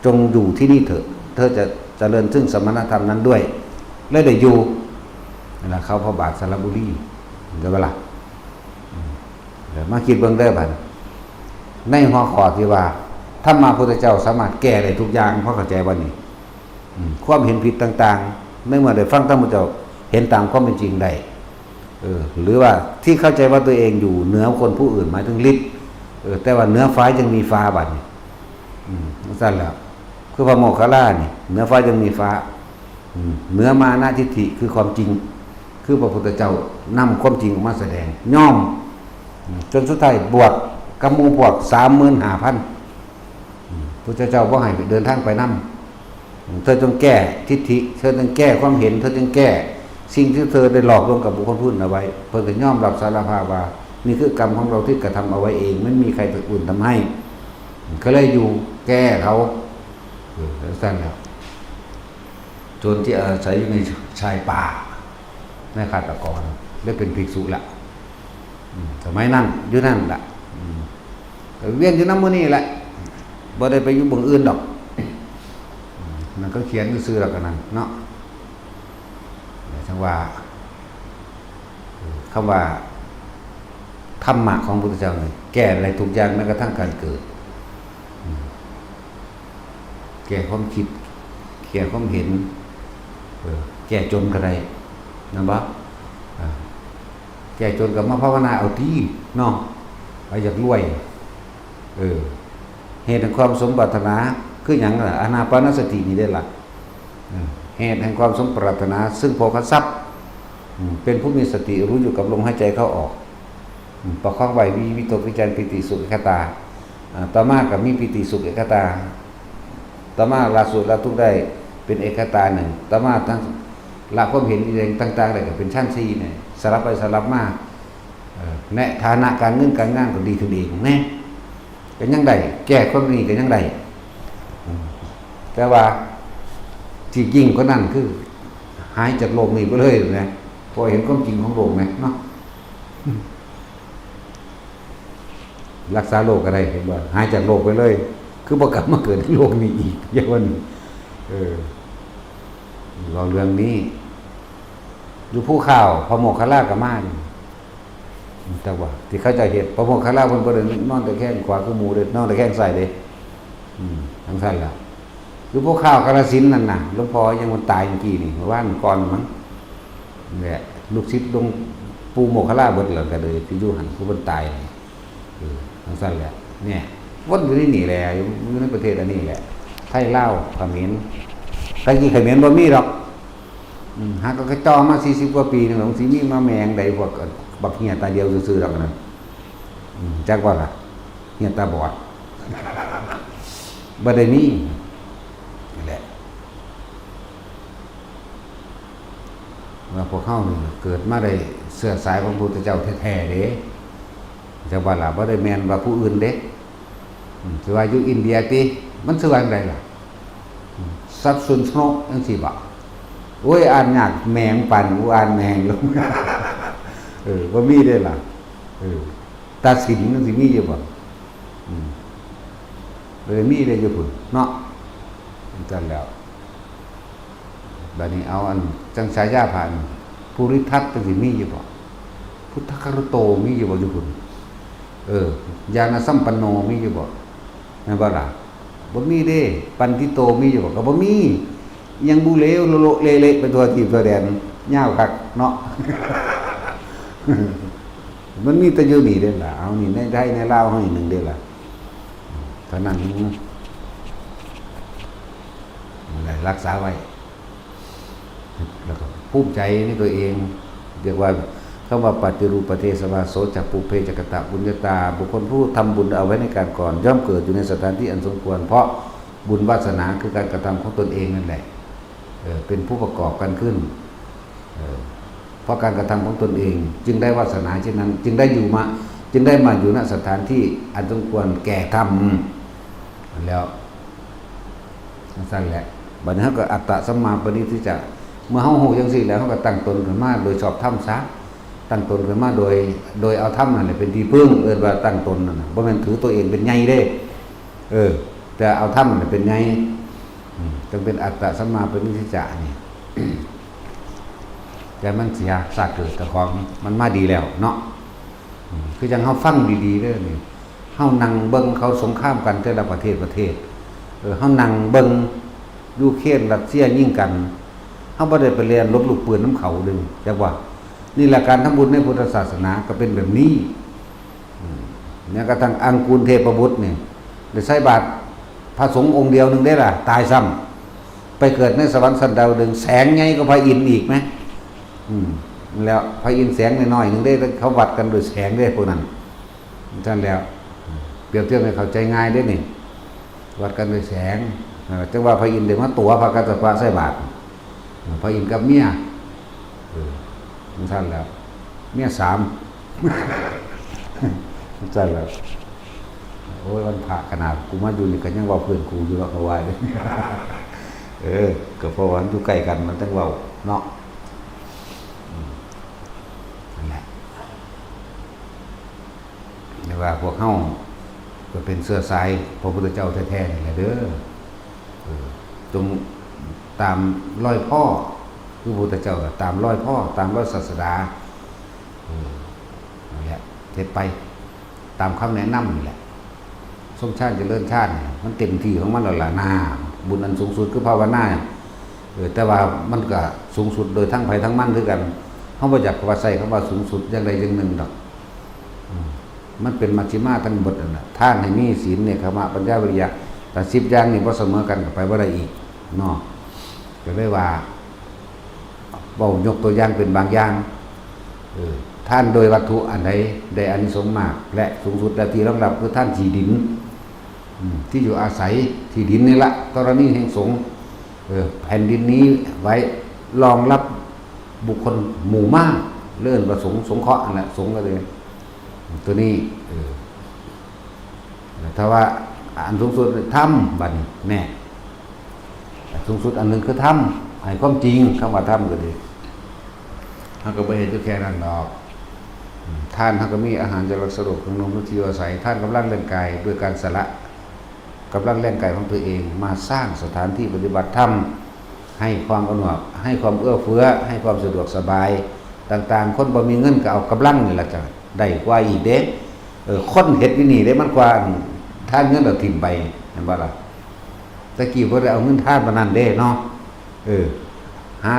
จงอยู่ที่นี่เถอะ เธอจะเจริญซึ่งสมณธรรมนั้นด้วย และได้อยู่ นั่นล่ะ เขาพระบาทสระบุรี เห็นบ่ล่ะ อืม เดี๋ยวมาคิดเบิ่งเด้อบัด ในหัวข้อที่ว่า ธรรมะพุทธเจ้าสามารถแก้ได้ทุกอย่าง พอเข้าใจบ่นี่ อืม ความเห็นผิดต่างๆ ในเมื่อได้ฟังธรรมพุทธเจ้า เห็นตามความเป็นจริงได้ เออ หรือว่าที่เข้าใจว่าตัวเองอยู่เหนือคนผู้อื่น หมายถึงฤทธิ์ เออ แต่ว่าเหนือฟ้ายังมีฟ้าบัดนี้ อืม จั่งซั่นแหละ คือพระโมคคัลลานี่ เหนือฟ้ายังมีฟ้า อืม เหนือมานะทิฏฐิคือความจริง คือพระพุทธเจ้านำความจริงออกมาแสดง ยอม อืม จนสุดท้ายบวชกับหมู่พวกสามหมื่นห้าพัน อืม พุทธเจ้าบ่ให้เดินทางไปนำ เธอจงแก้ทิฏฐิ เธอจงแก้ความเห็น เธอจงแก้สิ่งที่เธอได้หลอกลวงกับบุคคลผู้อื่นเอาไว้ เพิ่นก็ยอมรับสารภาพว่า นี่คือกรรมของเราที่กระทำเอาไว้เอง ไม่มีใครอื่นทำให้ ก็เลยอยู่แก้เขา เออ จั่งซั่นแหละ โจรที่อาศัยอยู่ในชายป่า นายคาตะกร ได้เป็นภิกษุละ อืม สมัยนั้น อยู่นั่นละ อืม ก็เวียนอยู่นำหมู่นี้แหละ บ่ได้ไปอยู่บ่อนอื่นดอก อืม นั่นก็เขียนซื่อๆ แล้วก็นั่นเนาะ จั่งว่า คำว่า ธรรมะของพระพุทธเจ้านี่ แก้ได้ทุกอย่าง แม้กระทั่งการเกิด อืม แก้ความคิด แก้ความเห็น เออ แก้จนก็ได้ แม่นบ่ อ่า แก้จนก็มาภาวนาเอาติ เนาะ เอาอยากรวย เออ เหตุแห่งความสมปรารถนา คือหยังล่ะ อานาปานสตินี่เด้ล่ะ เออ เหตุแห่งความสมปรารถนา ซึ่งโภคทรัพย์ อืม เป็นผู้มีสติรู้อยู่กับลมหายใจเข้าออก อืม ประคองไว้ มีวิตกวิจารปีติสุขเอกคตา อ่า ต่อมาก็มีปีติสุขเอกคตา ต่อมาละสุขละทุกข์ได้ เป็นเอกตาหนึ่ง ต่อมาทั้งละความเห็นอีหยังต่างๆได้ก็เป็นชั้นสี่เนี่ย สลับไปสลับมา เออ ในฐานะการเงินการงานก็ดีขึ้นเองแน่ ก็ยังได้ แก้ความนี้ก็ยังได้ อืม แต่ว่าที่ยิ่งกว่านั้นคือ หายจากโลกนี้ไปเลยนะ เพราะเห็นความจริงของโลกไหมเนาะ รักษาโรคก็ได้ เห็นบ่ หายจากโรคไปเลย คือบ่กลับมาเกิดในโลกนี้อีก อย่างว่านี้ เออ เว้าเรื่องนี้ อยู่ภูเขา พระโมคคัลลาก็มาอยู่ จักว่า ที่เขาเจ้าเฮ็ด พระโมคคัลลาเพิ่นบ่ได้นอนตะแคงขวาคือหมู่เด้ นอนตะแคงซ้ายเด้ อืม จั่งซั้นล่ะ อยู่ภูเขากาฬสินธุ์นั่นน่ะ หลวงพ่อยังมันตายเมื่อกี้นี่ เมื่อวานก่อนมั้ง นี่แหละ ลูกศิษย์หลวงปู่โมคคัลลาเบิดแล้ว ก็เลยที่อยู่หั่น ผู้เพิ่นตายนี่ เออ จั่งซั้นแหละ เนี่ย วนอยู่ในนี่แหละ อยู่ อยู่ในประเทศอันนี้แหละ ไทย ลาว เขมร แต่กี้เขมรบ่มีดอก อืม หากก็จ่อมาสี่สิบกว่าปีนี่ หลวงสิมีมาแม่งใด พวกบักเหี้ยตาเดียวซื่อๆดอกนั่น อืม จักว่าล่ะ เหี้ยตาบอด บ่ได้มี นี่แหละ ว่าพวกเฮานี่เกิดมาได้เชื้อสายของพระพุทธเจ้าแท้ๆเด้ จักว่าล่ะ บ่ได้แม่นว่าผู้อื่นเด้ อืม สิว่าอยู่อินเดียติ มันสิว่าจั่งใดล่ะ อืม สัตว์สุนทรกจั่งซี้บ่ โอ้ย อ่านยากแหมงปานกูอ่านแหมงลง เออ บ่มีเด้ล่ะ เออ ตาสินจั่งซี้มีอยู่บ่ อืม บ่ได้มีเด้อยู่พุ้นเนาะ จั่งซั้นแล้ว บัดนี้เอาอันจั่งฉายาพระอันภูริทัตจั่งซี้มีอยู่บ่ พุทธคารุโตมีอยู่บ่อยู่พุ้น เออ ญาณสัมปันโนมีอยู่บ่ แม่นบ่ล่ะ บ่มีเด้ ปันทิโตมีอยู่บ่ ก็บ่มี ยังบูเลวโลโลเลเลไปทั่วทีปทั่วแดน ยาวคักเนาะ มันมีแต่อยู่นี่เด้ล่ะ เอานี่ในไทยในลาวเฮาอีกหนึ่งเด้ล่ะ เท่านั้น รักษาไว้ แล้วก็ภูมิใจในตัวเอง เรียกว่าคำว่าปฏิรูปประเทศวาโส จักปุพเพจักกตะปุญญาตา บุคคลผู้ทำบุญเอาไว้ในการก่อน ย่อมเกิดอยู่ในสถานที่อันสมควร เพราะบุญวาสนาคือการกระทำของตนเองนั่นแหละ เออ เป็นผู้ประกอบกันขึ้น เออ เพราะการกระทำของตนเอง จึงได้วาสนาเช่นนั้น จึงได้อยู่มา จึงได้มาอยู่ณสถานที่อันสมควรแก่ธรรม แล้ว จั่งซั้นแหละ บัดนี้เฮาก็อัตตะสัมมาปณิธิจะ เมื่อเฮาฮู้จั่งซี้แล้ว เฮาก็ตั้งตนขึ้นมาโดยชอบธรรมซะ ตั้งตนขึ้นมาโดย โดยเอาธรรมนั่นแหละเป็นที่พึ่ง เอิ้นว่าตั้งตนนั่นน่ะ บ่แม่นถือตัวเองเป็นใหญ่เด้ เออ แต่เอาธรรมนั่นแหละเป็นใหญ่ อืม จั่งเป็นอัตตะสัมมาปณิธิจะนี่ แต่มันเสียชาติเกิดเจ้าของ มันมาดีแล้วเนาะ อืม คือจั่งเฮาฟังดีๆเด้อนี่ เฮานั่งเบิ่งเขาสงครามกันแต่ละประเทศประเทศ เออ เฮานั่งเบิ่งยูเครนรัสเซียยิงกัน เฮาบ่ได้ไปเรียนหลบลูกปืนนำเขาเด้อ จักว่า นี่แหละการทำบุญในพุทธศาสนาก็เป็นแบบนี้ อืม แม้กระทั่งอังกูลเทพบุตรนี่ ได้ใส่บาตรพระสงฆ์องค์เดียวหนึ่งได้ล่ะ ตายซ้ำ ไปเกิดในสวรรค์ชั้นดาวดึงส์ แสงใหญ่กว่าพระอินทร์อีกไหม อืม แล้วพระอินทร์แสงน้อยๆหนึ่งได้ เขาวัดกันด้วยแสงได้พวกนั้น ท่านแล้ว เปรียบเทียบให้เข้าใจง่ายได้นี่ วัดกันด้วยแสง อ่า จังว่าพระอินทร์ได้มาตั๋วพระกัสสปะใส่บาตร พระอินทร์กับเมีย เออ ท่านแล้ว เมียสาม ท่านแล้ว โอ้ย วันพระขนาดกูมาอยู่นี่ก็ยังเว้าเพื่อนกูอยู่หรอก เขาว่า เออ ก็เพราะว่ามันอยู่ใกล้กันมันจั่งเว้าเนาะ อืม นั่นแหละ เรียกว่าพวกเฮาก็เป็นเชื้อสายพระพุทธเจ้าแท้ๆนี่แหละเด้อ เออ จงตามรอยพ่อ คือพระพุทธเจ้าก็ตามรอยพ่อ ตามรอยศาสดา เออ นั่นแหละ เฮ็ดไป ตามคำแนะนำนี่แหละ สมฌานเจริญฌานนี่ มันเต็มที่ของมันแล้วล่ะ น่า บุญอันสูงสุดคือภาวนา เออ แต่ว่ามันก็สูงสุดโดยทั้งไผทั้งมันคือกัน เฮาบ่อยากว่าใช้คำว่าสูงสุดอย่างใดอย่างหนึ่งดอก อืม มันเป็นมัชฌิมาทั้งหมดนั่นน่ะ ทานให้มี ศีล เนกขัมมะ ปัญญา วิริยะ แต่สิบอย่างนี่บ่เสมอกันก็ไปบ่ได้อีกเนาะ ก็เลยว่า เว้ายกตัวอย่างเป็นบางอย่าง เออ ทานโดยวัตถุอันใดได้อานิสงส์มาก และสูงสุดแล้วที่รองรับคือทานที่ดิน อืม ที่อยู่อาศัย ที่ดินนี่ละ ธรณีแห่งสงฆ์ เออ แผ่นดินนี้ไว้รองรับบุคคลหมู่มาก เรื่องประสงค์สงเคราะห์นั่นแหละ สงฆ์ก็เลย ตัวนี้ เออ ถ้าว่าอันสูงสุดธรรม บัดนี้แน่ อันสูงสุดอันหนึ่งคือธรรม ให้ความจริง คำว่าธรรมก็ดี เฮาก็บ่เฮ็ดอยู่แค่นั้นดอก อืม ทานเฮาก็มีอาหารจรักสะดวก เครื่องนุ่งที่อยู่อาศัย ทานกำลังร่างกายด้วยการสละกำลังร่างกายของตัวเอง มาสร้างสถานที่ปฏิบัติธรรม ให้ความอำนวย ให้ความเอื้อเฟื้อ ให้ความสะดวกสบายต่างๆ คนบ่มีเงินก็เอากำลังนี่ล่ะจ้ะ ได้กว่าอีกเด้ เออ คนเฮ็ดอยู่นี่เด้ มันกว่าทานเงินเอาถิ่มไป เห็นบ่ล่ะ? แต่กี้บ่ได้เอาเงินทานปานนั้นเด้เนาะ เออ หา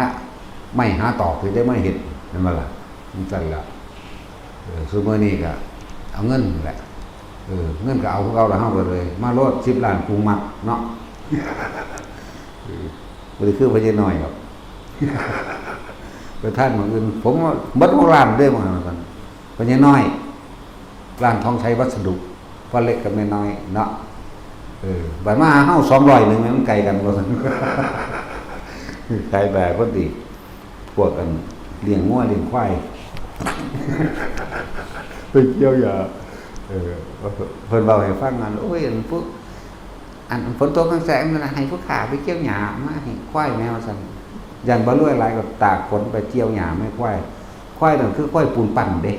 ไม้หาตอกสิได้มาเฮ็ด เห็นบ่ล่ะ? จั่งซั่นล่ะ เออ ซุมื้อนี้ก็เอาเงินแหละ เออ เงินก็เอาคือเก่าล่ะ เฮาก็เลย มาโลด สิบล้าน กูมักเนาะ เออ บ่ได้คือพ่อใหญ่น้อยดอก ไปทานหม่องอื่น ผมว่าเบิด หกล้าน เด้ มื้อนั้น พ่อใหญ่น้อย ร้านทองชัยวัสดุ พ่อเล็กกับแม่น้อยเนาะ เออ บัดมาหาเฮา สองร้อยหนึ่ง มันไกลกัน ว่าซั่น ขายแบบพอดี พวกอันเลี้ยงงัวเลี้ยงควาย ไปเกี่ยวหญ้า เออ เพิ่นเว้าให้ฟัง อัน โอ้ย อันพวก อันฝนตกแสงๆ นั่นน่ะ ให้ผู้ข้าไปเกี่ยวหญ้ามาให้ควายแหน่ ว่าซั่น ย่านบ่รวยหลายก็ตากฝนไปเกี่ยวหญ้ามาให้ควาย ควายนั่นคือควายปูนปั้นเด้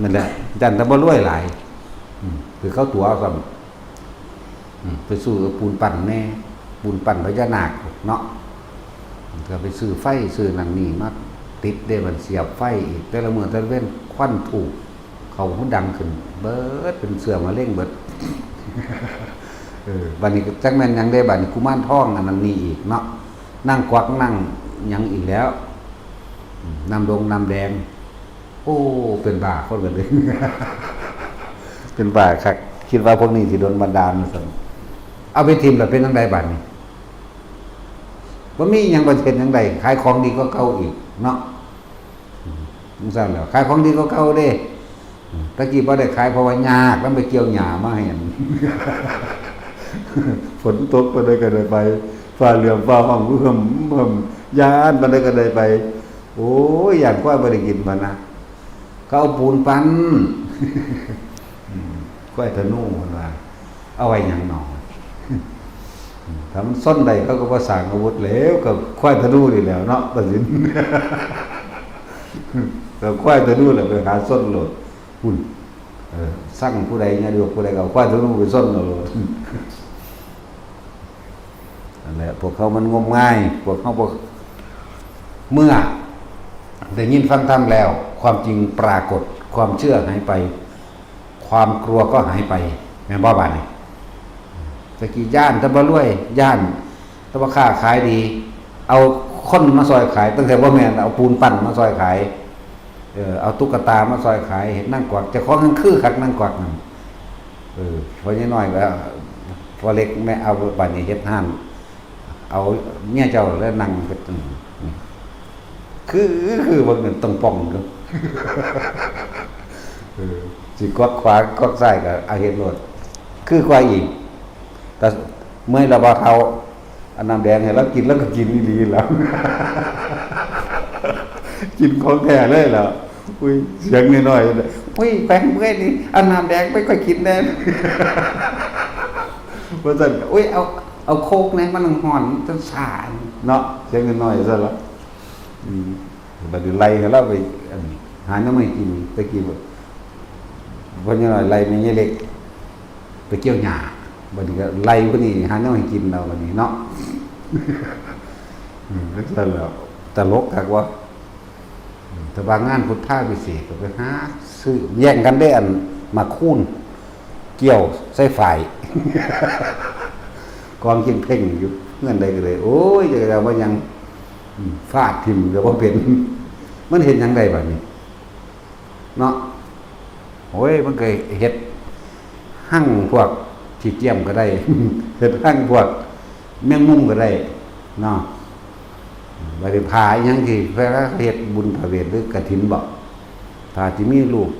นั่นแหละ ย่านแต่บ่รวยหลาย อืม คือเขาตั๋วเอาซ้ำ อืม ไปซื้อปูนปั้นแหน่ ปูนปั้นพญานาคเนาะ ก็ไปซื้อไฟซื้อนั่นนี่มาติดเด้ บัดเสียบไฟอีก แต่ละมื้อแต่ละเว็นควันธูปเขามันดังขึ้น เบิดเป็นเชื้อมะเร็งเบิด เออ บัดนี้ก็จักแม่นหยังเด้ บัดนี้กุมารทองอันนั้นนี่อีกเนาะ นางกวักนางหยังอีกแล้ว อืม น้ำดงน้ำแดง โอ้ เป็นบ้าคนกันเลย เป็นบ้าคัก คิดว่าพวกนี้สิโดนบันดาลมาซั่น เอาไปถิ่มแล้วเป็นจั่งใดบัดนี้ บ่มีหยังประเทศจั่งใด ขายของดีกว่าเก่าอีกเนาะ อืม จั่งซั่นแหล้ว ขายของดีกว่าเก่าเด้ อืม ตะกี้บ่ได้ขายเพราะว่ายาก นำไปเกี่ยวหญ้ามาให้อัน ฝนตกปานใดก็ได้ไป ฟ้าเหลืองฟ้าฮ้องเอื้อมเอื้อม ย้านปานใดก็ได้ไป โอ้ย ย้านควายบ่ได้กินบัดนะ เขาเอาปูนปั้น อืม ควายธนูเพิ่นว่า เอาไว้หยังหนอ ถ้ามันซนได้เขาก็บ่สร้างอาวุธแล้ว ก็ควายธนูนี่แหล้วเนาะ ตัดสิน ก็ควายธนูแหละไปหาซนโลด พุ่น เออ สั่งผู้ใดเนี่ย ผู้ใดก็เอาควายธนูไปซนเอาโลด นั่นแหละ พวกเขามันงมงาย พวกเขาบ่ เมื่อได้ยินฟังธรรมแล้ว ความจริงปรากฏ ความเชื่อหายไป ความกลัวก็หายไป แม่นบ่บาดนี้ ตะกี้ย้านแต่บ่รวย ย้านแต่บ่ค้าขายดี เอาคนมาซอยขาย ตั้งแต่บ่แม่น เอาปูนปั้นมาซอยขาย เออ เอาตุ๊กตามาซอยขาย เฮ็ดนางกวัก เจ้าของนั่นคือคักนางกวักนั่น เออ พ่อใหญ่น้อยก็ พ่อเล็กแม่เอาบัดนี้เฮ็ดฮ้าน เอาเมียเจ้าแล้วนั่งเฮ็ด อืม คือ คือเบิ่งนั่นต้องป้องอยู่ เออ สิกวักขวากวักซ้ายก็เอาเฮ็ดโลด คือกว่าอีก แต่เมื่อยแล้วบ่เฒ่า อันน้ำแดงให้เรากิน เราก็กินอีหลีแล้ว กินของแท้เลยแล้ว อุ้ย เสียงน้อยๆ เลย อุ้ย แปงเมื่อยนี่ อันน้ำแดงไม่ค่อยกินแน่ ว่าซั่น อุ้ย เอา เอาโคกแน่ มันฮ้อน มันซ่า เนาะ เสียงน้อยๆ ซั่นละ อืม บัดนี้ไล่ให้เราไป อัน หาหน่อไม้กิน ตะกี้ พ่อใหญ่น้อยไล่แม่ใหญ่เล็ก ไปเกี่ยวหญ้า บัดนี้ก็ไล่ผู้นี้หาแนวให้กินเอาบัดนี้เนาะ อืม จั่งซั่นแหล้ว ตลกคักวะ อืม แต่ว่างานพุทธาพิเศษกก็ไปหาซื้อ แย่งกันได้อันหมากคูน เกี่ยวใส่ฝ่าย กองเคียงเพ่งอยู่ เฮือนใดก็เลย โอ้ย จะเอามายัง อืม ฟาดถิ่มก็บ่เป็น มันเฮ็ดหยังได้บัดนี้ เนาะ โอ้ย มันก็เฮ็ดฮังพวกขี้เกียมก็ได้ เฮ็ดฮังพวกแมงมุมก็ได้ เนาะ บัดนี้ผ้าอิหยังที่เวลาเขาเฮ็ดบุญพระเวทหรือกฐินบ่ ผ้าที่มีรูป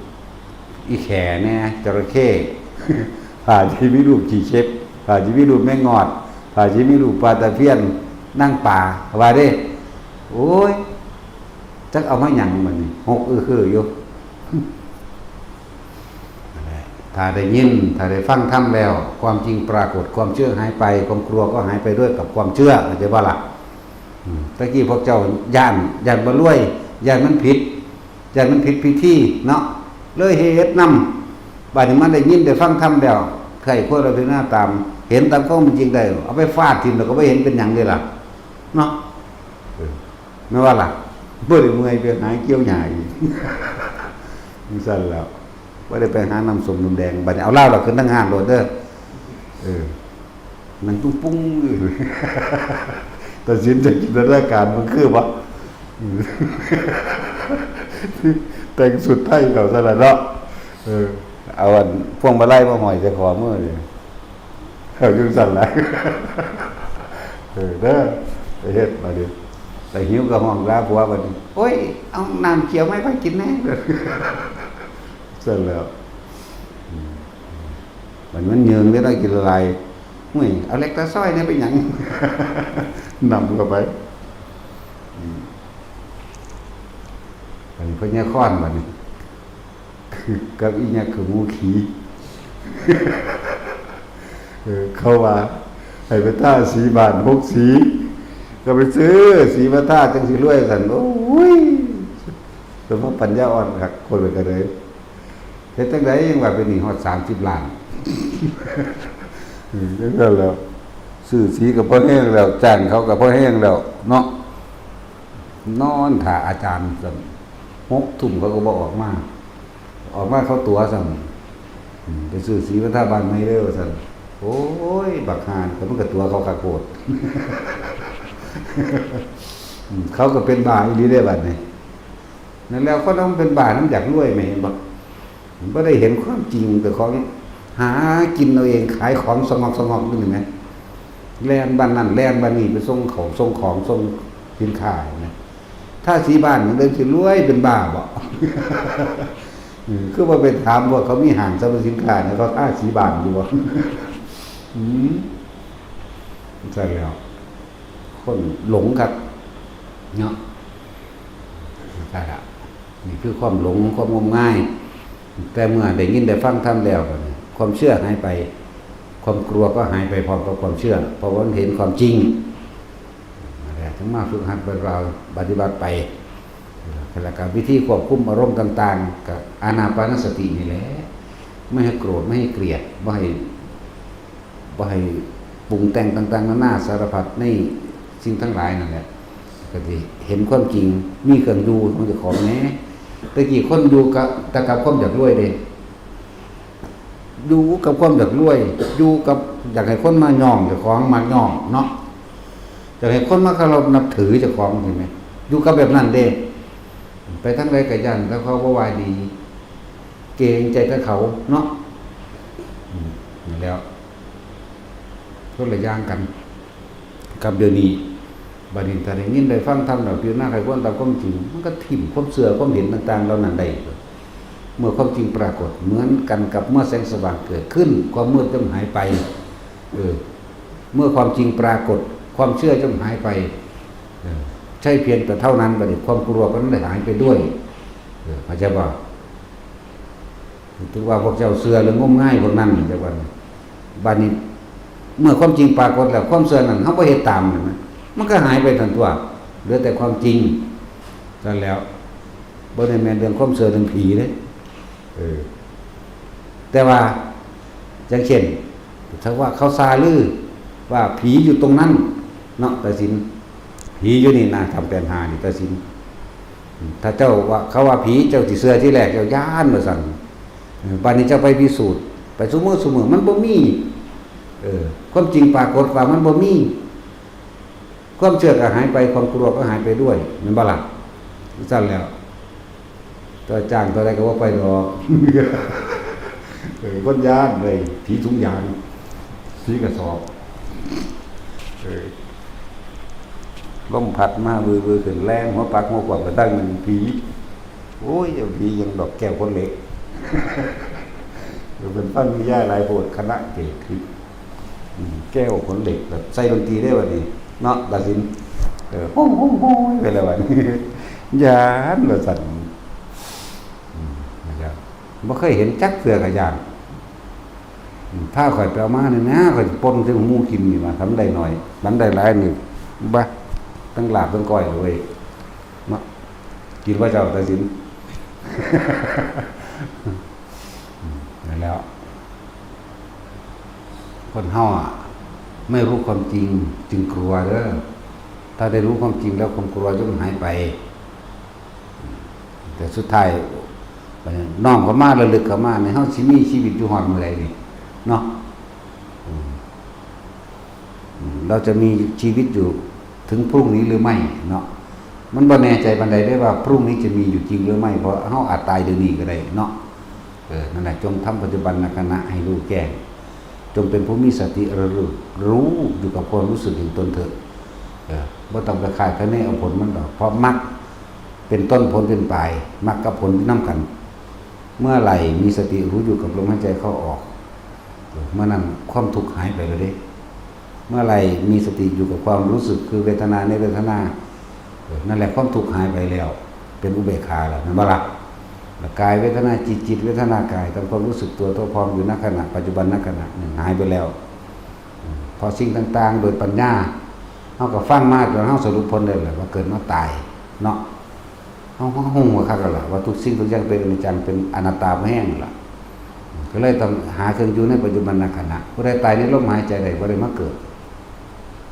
อีแข่แหน่ จระเข้ ผ้าที่มีรูปขี้เข็บ ผ้าที่มีรูปแมงงอด ผ้าที่มีรูปปลาตะเพียน นางปลา ว่าเด้ โอ้ย จักเอามาหยังบัดนี้ หกอึกคืออยู่ ถ้าได้ยิน ถ้าได้ฟังธรรมแล้ว ความจริงปรากฏ ความเชื่อหายไป ความกลัวก็หายไปด้วยกับความเชื่อ เข้าใจบ่ล่ะ? อืม ตะกี้พวกเจ้าย้าน ย้านบ่รวย ย้านมันผิด ย้านมันผิดพิธีเนาะ เลยเฮ็ดนำ บัดนี้มันได้ยินได้ฟังธรรมแล้ว ใคร่ควรเอาไปหน้าตาม เห็นตามความเป็นจริงได้ เอาไปฟาดทิ่มแล้วก็บ่เห็นเป็นหยังเด้ล่ะ เนาะ เออ แม่นว่าล่ะ บ่ได้เมื่อยไปหาเกี่ยวหญ้าอีก จั่งซั้นแล้ว บ่ได้ไปหาน้ำส้มน้ำแดง บัดนี้เอาเหล้าล่ะขึ้นทั้งห้างโลดเด้อ เออ นั่งตุ้งปุ้งอยู่ ตัดสินใจจินตนาการมันคือบ่ แต่งสุดไทยเขาซะแล้วเนาะ เออ เอาอันพวงมาลัยมาห้อยใส่ข้อมือนี่ เอาจั่งซั้นล่ะ เออ เด้อ ไปเฮ็ดบัดนี้ ไปหิวก็ฮ้องลาผัวบัดนี้ โอ้ย เอาน้ำเขียวมาให้ข้อยกินแหน่ ซั้นแล้ว อืม บัดมันเยิงได้ ได้กินละลาย "หุ้ย เอาแล็กตาซอยเนี่ยเป็นหยัง" นำเข้าไป อืม บัดนี้พญาคอนบัดนี้ กับอีหยังคือหมูขี่ เออ เขาว่า ให้ไปทาสีบ้านหกสี ก็ไปซื้อสีมาทาจังสิรวยซั่น โอ้ย แต่ว่าปัญญาอ่อนคัก คนเลยก็เลย เฮ็ดจั่งใดยังว่าเป็นหนี้ฮอดสามสิบล้าน อืม จั่งซั้นแล้ว ซื้อสีก็พอแฮงแล้ว จ้างเขาก็พอแฮงแล้วเนาะ นอนท่าอาจารย์ซ้ำ หกทุ่มเขาก็บ่ออกมา ออกมาเขาตั๋วซ้ำ อืม ไปซื้อสีมาทาบ้านใหม่เด้อว่าซั่น โอ้ย บักห่านี่ก็มันก็ตั๋วเขาคักโพด อืม เขาก็เป็นบ้าอีหลีเด้บัดนี้ นั่นแหละ คนเรามันเป็นบ้า มันอยากรวย แม่นบ่ บ่ได้เห็นความจริง แต่ของหากินเอาเอง ขายของสงอกๆ อยู่นี่แหม แล่นบ้านนั่น แล่นบ้านนี่ ไปส่งของ ส่งของ ส่งสินค้าแหม ทาสีบ้านมันเลยสิรวยเป็นบ้าบ่ เออ คือว่าไปถามพวกเขามีห้างสรรพสินค้าเนี่ย เขาทาสีบ้านอยู่บ่ อืม ใช่แล้ว คนหลงครับ เนาะ นั่นล่ะ นี่คือความหลง ความงมงาย แต่เมื่อได้ยินได้ฟังธรรมแล้วบัดนี้ ความเชื่อหายไป ความกลัวก็หายไปพร้อมกับความเชื่อ เพราะว่ามันเห็นความจริง นั่นแหละ ถึงมาฝึกหัดปฏิบัติไป แล้วก็วิธีควบคุมอารมณ์ต่างๆ กับอานาปานสตินี่แหละ ไม่ให้โกรธ ไม่ให้เกลียด บ่ให้ บ่ให้ปรุงแต่งต่างๆ นานาสารพัดในสิ่งทั้งหลายนั่นแหละ ก็สิเห็นความจริง มีเครื่องอยู่ของเจ้าของแหน่ แต่กี้คนอยู่กับ แต่กับความอยากรวยเด้ อยู่กับความอยากรวย อยู่กับอยากให้คนมาย้องเจ้าของ มักย้องเนาะ อยากให้คนมาเคารพนับถือเจ้าของ เห็นไหม อยู่กับแบบนั้นเด้ ไปทางใดก็ย้านแต่เขาบ่ว่าดี เกรงใจแต่เขาเนาะ อืม นั่นแหล้ว คนละอย่างกัน กับเดี๋ยวนี้ บัดนี้ถ้าได้ยินได้ฟังธรรมแล้ว พิจารณาไขควรตามความจริง มันก็ถิ่มความเชื่อความเห็นต่างๆ เหล่านั้นได้ เมื่อความจริงปรากฏ เหมือนกันกับเมื่อแสงสว่างเกิดขึ้น ความมืดย่อมหายไป เออ เมื่อความจริงปรากฏ ความเชื่อย่อมหายไป เออ ใช่เพียงแต่เท่านั้น บัดนี้ความกลัวก็นั้นได้หายไปด้วย เออ เข้าใจบ่ ถือว่าพวกเจ้าเชื่อเรื่องงมงายพวกนั้น จักวัน บัดนี้ เมื่อความจริงปรากฏแล้ว ความเชื่อนั้น เฮาบ่เฮ็ดตามนั่นนะ มันก็หายไปทันตัว เหลือแต่ความจริง นั่นแล้ว บ่ได้แม่นเรื่องความเชื่อเรื่องผีเด้ เออ แต่ว่า อย่างเช่น ถ้าว่าเขาซาลือ ว่าผีอยู่ตรงนั้น เนาะ ตาสิน ผีอยู่นี่นะ ถ้ำแปดห้านี่ ตาสิน ถ้าเจ้าว่า เขาว่าผี เจ้าสิเชื่อทีแรก เจ้าย้านว่าซั่น เออ บัดนี้เจ้าไปพิสูจน์ ไปซุมื้อซุมื้อ มันบ่มี เออ ความจริงปรากฏว่ามันบ่มี ความเชื่อก็หายไป ความกลัวก็หายไปด้วย แม่นบ่ล่ะ? ซั่นแล้ว ตัวจ้างตัวใดก็บ่ไปดอก เออ คนย้านเลย ผีถุงยาง ผีกระสอบ เออ ลมพัดมา วือๆ ขึ้นแลง หัวปักหัวขวางกระทั่งมันผี โอ้ย เจ้าผียังดอกแก้วคนเหล็ก เอ เป็นฟังนิยายหลายโพด คณะเกตทิพย์ อืม แก้วขนเหล็ก แบบใส่ดนตรีได้บัดนี้ เนาะ ตาสิน เออ ฮ้องฮ้องฮ้องไปแล้วบัดนี้ ย้านว่าซั่น อืม นะครับ บ่เคยเห็นจักเทื่อก็ย้าน อืม ถ้าข่อยไปเอามานี่นะ ข่อยสิป่นใส่หมู่กินนี่ว่า ทำได้หน่อย ทำได้หลายนี่ บ่ ทั้งลาบทั้งก้อยเลยเว้ย มา กินว่าเจ้าตาสิน นั่นแล้ว คนเฮาอะ ไม่รู้ความจริงจึงกลัวเด้อ ถ้าได้รู้ความจริงแล้วความกลัวย่อมหายไป แต่สุดท้าย น้อมเข้ามา ระลึกเข้ามา ในเฮาสิมีชีวิตอยู่ฮอดมื้อใดนี่ เนาะ อืม อืม เราจะมีชีวิตอยู่ถึงพรุ่งนี้หรือไม่เนาะ มันบ่แน่ใจปานใดได้ว่าพรุ่งนี้จะมีอยู่จริงหรือไม่ เพราะเฮาอาจตายเดี๋ยวนี้ก็ได้เนาะ เออ นั่นแหละ จงทำปัจจุบันขณะให้รู้แจ้ง จงเป็นผู้มีสติระลึกรู้อยู่กับความรู้สึกแห่งตนเถอะ เออ บ่ต้องไปคาดคะเนเอาผลมันดอก เพราะมรรคเป็นต้น ผลเป็นปลาย มรรคกับผลนำกัน เมื่อไหร่มีสติรู้อยู่กับลมหายใจเข้าออก เออ เมื่อนั้นความทุกข์หายไปเลยเด้ เมื่อไหร่มีสติอยู่กับความรู้สึก คือเวทนาในเวทนา เออ นั่นแหละความทุกข์หายไปแล้ว เป็นอุเบกขาแล้ว แม่นบ่ล่ะ แล้วกายเวทนาจิต จิตเวทนากาย ทำความรู้สึกตัวทั่วพร้อมอยู่ณขณะปัจจุบัน ณขณะหนึ่งหายไปแล้ว อืม เพราะสิ่งต่างๆ โดยปัญญา เฮาก็ฟังมาจนเฮาสรุปผลได้แล้วว่าเกิดมาตาย เนาะ เฮา เฮาฮู้คักแล้วล่ะว่าทุกสิ่งทุกอย่างเป็นอนิจจัง เป็นอนัตตาบ่แฮงล่ะ ก็เลยต้องหาเครื่องอยู่ในปัจจุบันขณะ ผู้ใดตายในลมหายใจใดบ่ได้มาเกิด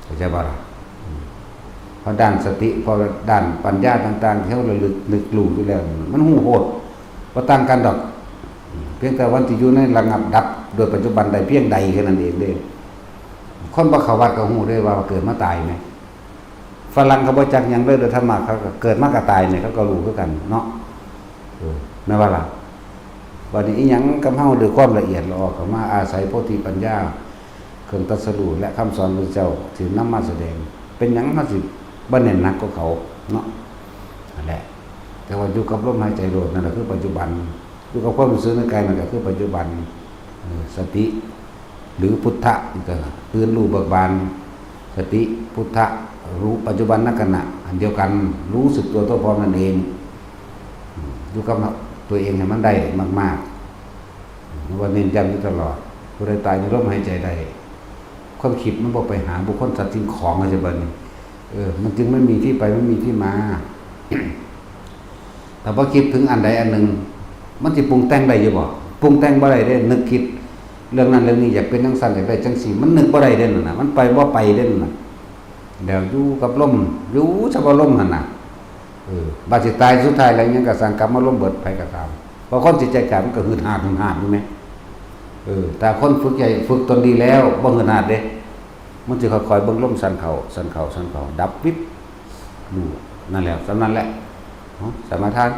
เข้าใจบ่ล่ะ อืม เพราะด้านสติ เพราะด้านปัญญาต่างๆ ที่เฮาระลึกนึกรู้อยู่แล้ว มันฮู้โพด บ่ต่างกันดอก อืม เพียงแต่วันที่อยู่ในระงับดับโดยปัจจุบันได้เพียงใดแค่นั้นเองเด้ คนบ่เข้าวัดก็ฮู้เด้ว่าเกิดมาตายแหม ฝรั่งเขาบ่จักหยังเลยเรื่องธรรมะ เขาก็เกิดมาก็ตายเนี่ย เขาก็รู้คือกันเนาะ เออ แม่นบ่ล่ะ บัดนี้อีหยังกับเฮาด้วยความละเอียดละออก็มาอาศัยโพธิปัญญา เครื่องตรัสรู้และคำสอนพระเจ้าที่นำมาแสดง เป็นหยังเฮาสิบ่แน่นหนักกว่าเขาเนาะ นั่นแหละ แต่ว่าอยู่กับลมหายใจโลด นั่นแหละคือปัจจุบัน อยู่กับความรู้สึกในกาย นั่นก็คือปัจจุบัน เออ สติ หรือพุทธะ นี่ก็ตื่นรู้เบิกบาน สติ พุทธะ รู้ปัจจุบันขณะ อันเดียวกัน รู้สึกตัวทั่วพร้อมนั่นเอง อืม อยู่กับตัวเองให้มันได้มากๆ อืม ว่าเน้นย้ำอยู่ตลอด ผู้ใดตายในลมหายใจใด ความคิดมันบ่ไปหาบุคคลสัตว์สิ่งของ เข้าใจบ่นี่ เออ มันจึงไม่มีที่ไปไม่มีที่มา ถ้าบ่คิดถึงอันใดอันหนึ่ง มันสิปรุงแต่งได้อยู่บ่ ปรุงแต่งบ่ได้เด้ นึกคิดเรื่องนั้นเรื่องนี้ อยากเป็นจังซั่น อยากได้จังซี่ มันนึกบ่ได้เด้นั่นน่ะ มันไปบ่ไปเด้นั่นน่ะ แล้วอยู่กับลม อยู่เฉพาะลมหั่นน่ะ เออ บาดสิตายสุดท้ายแล้วยังกะสั่งกลับมาลมเบิด ไผก็ตาม เพราะคนจิตใจกล้ามันก็หืดหาดหืดหาดอยู่แหม เออ แต่คนฝึกใจฝึกตนดีแล้วบ่หืดหาดเด้ มันสิค่อยๆเบิ่งลมสั่นเข้า สั่นเข้า สั่นเข้า ดับวิบ อยู่ นั่นแหละ ส่ำนั้นแหละ เนาะ สมาทาน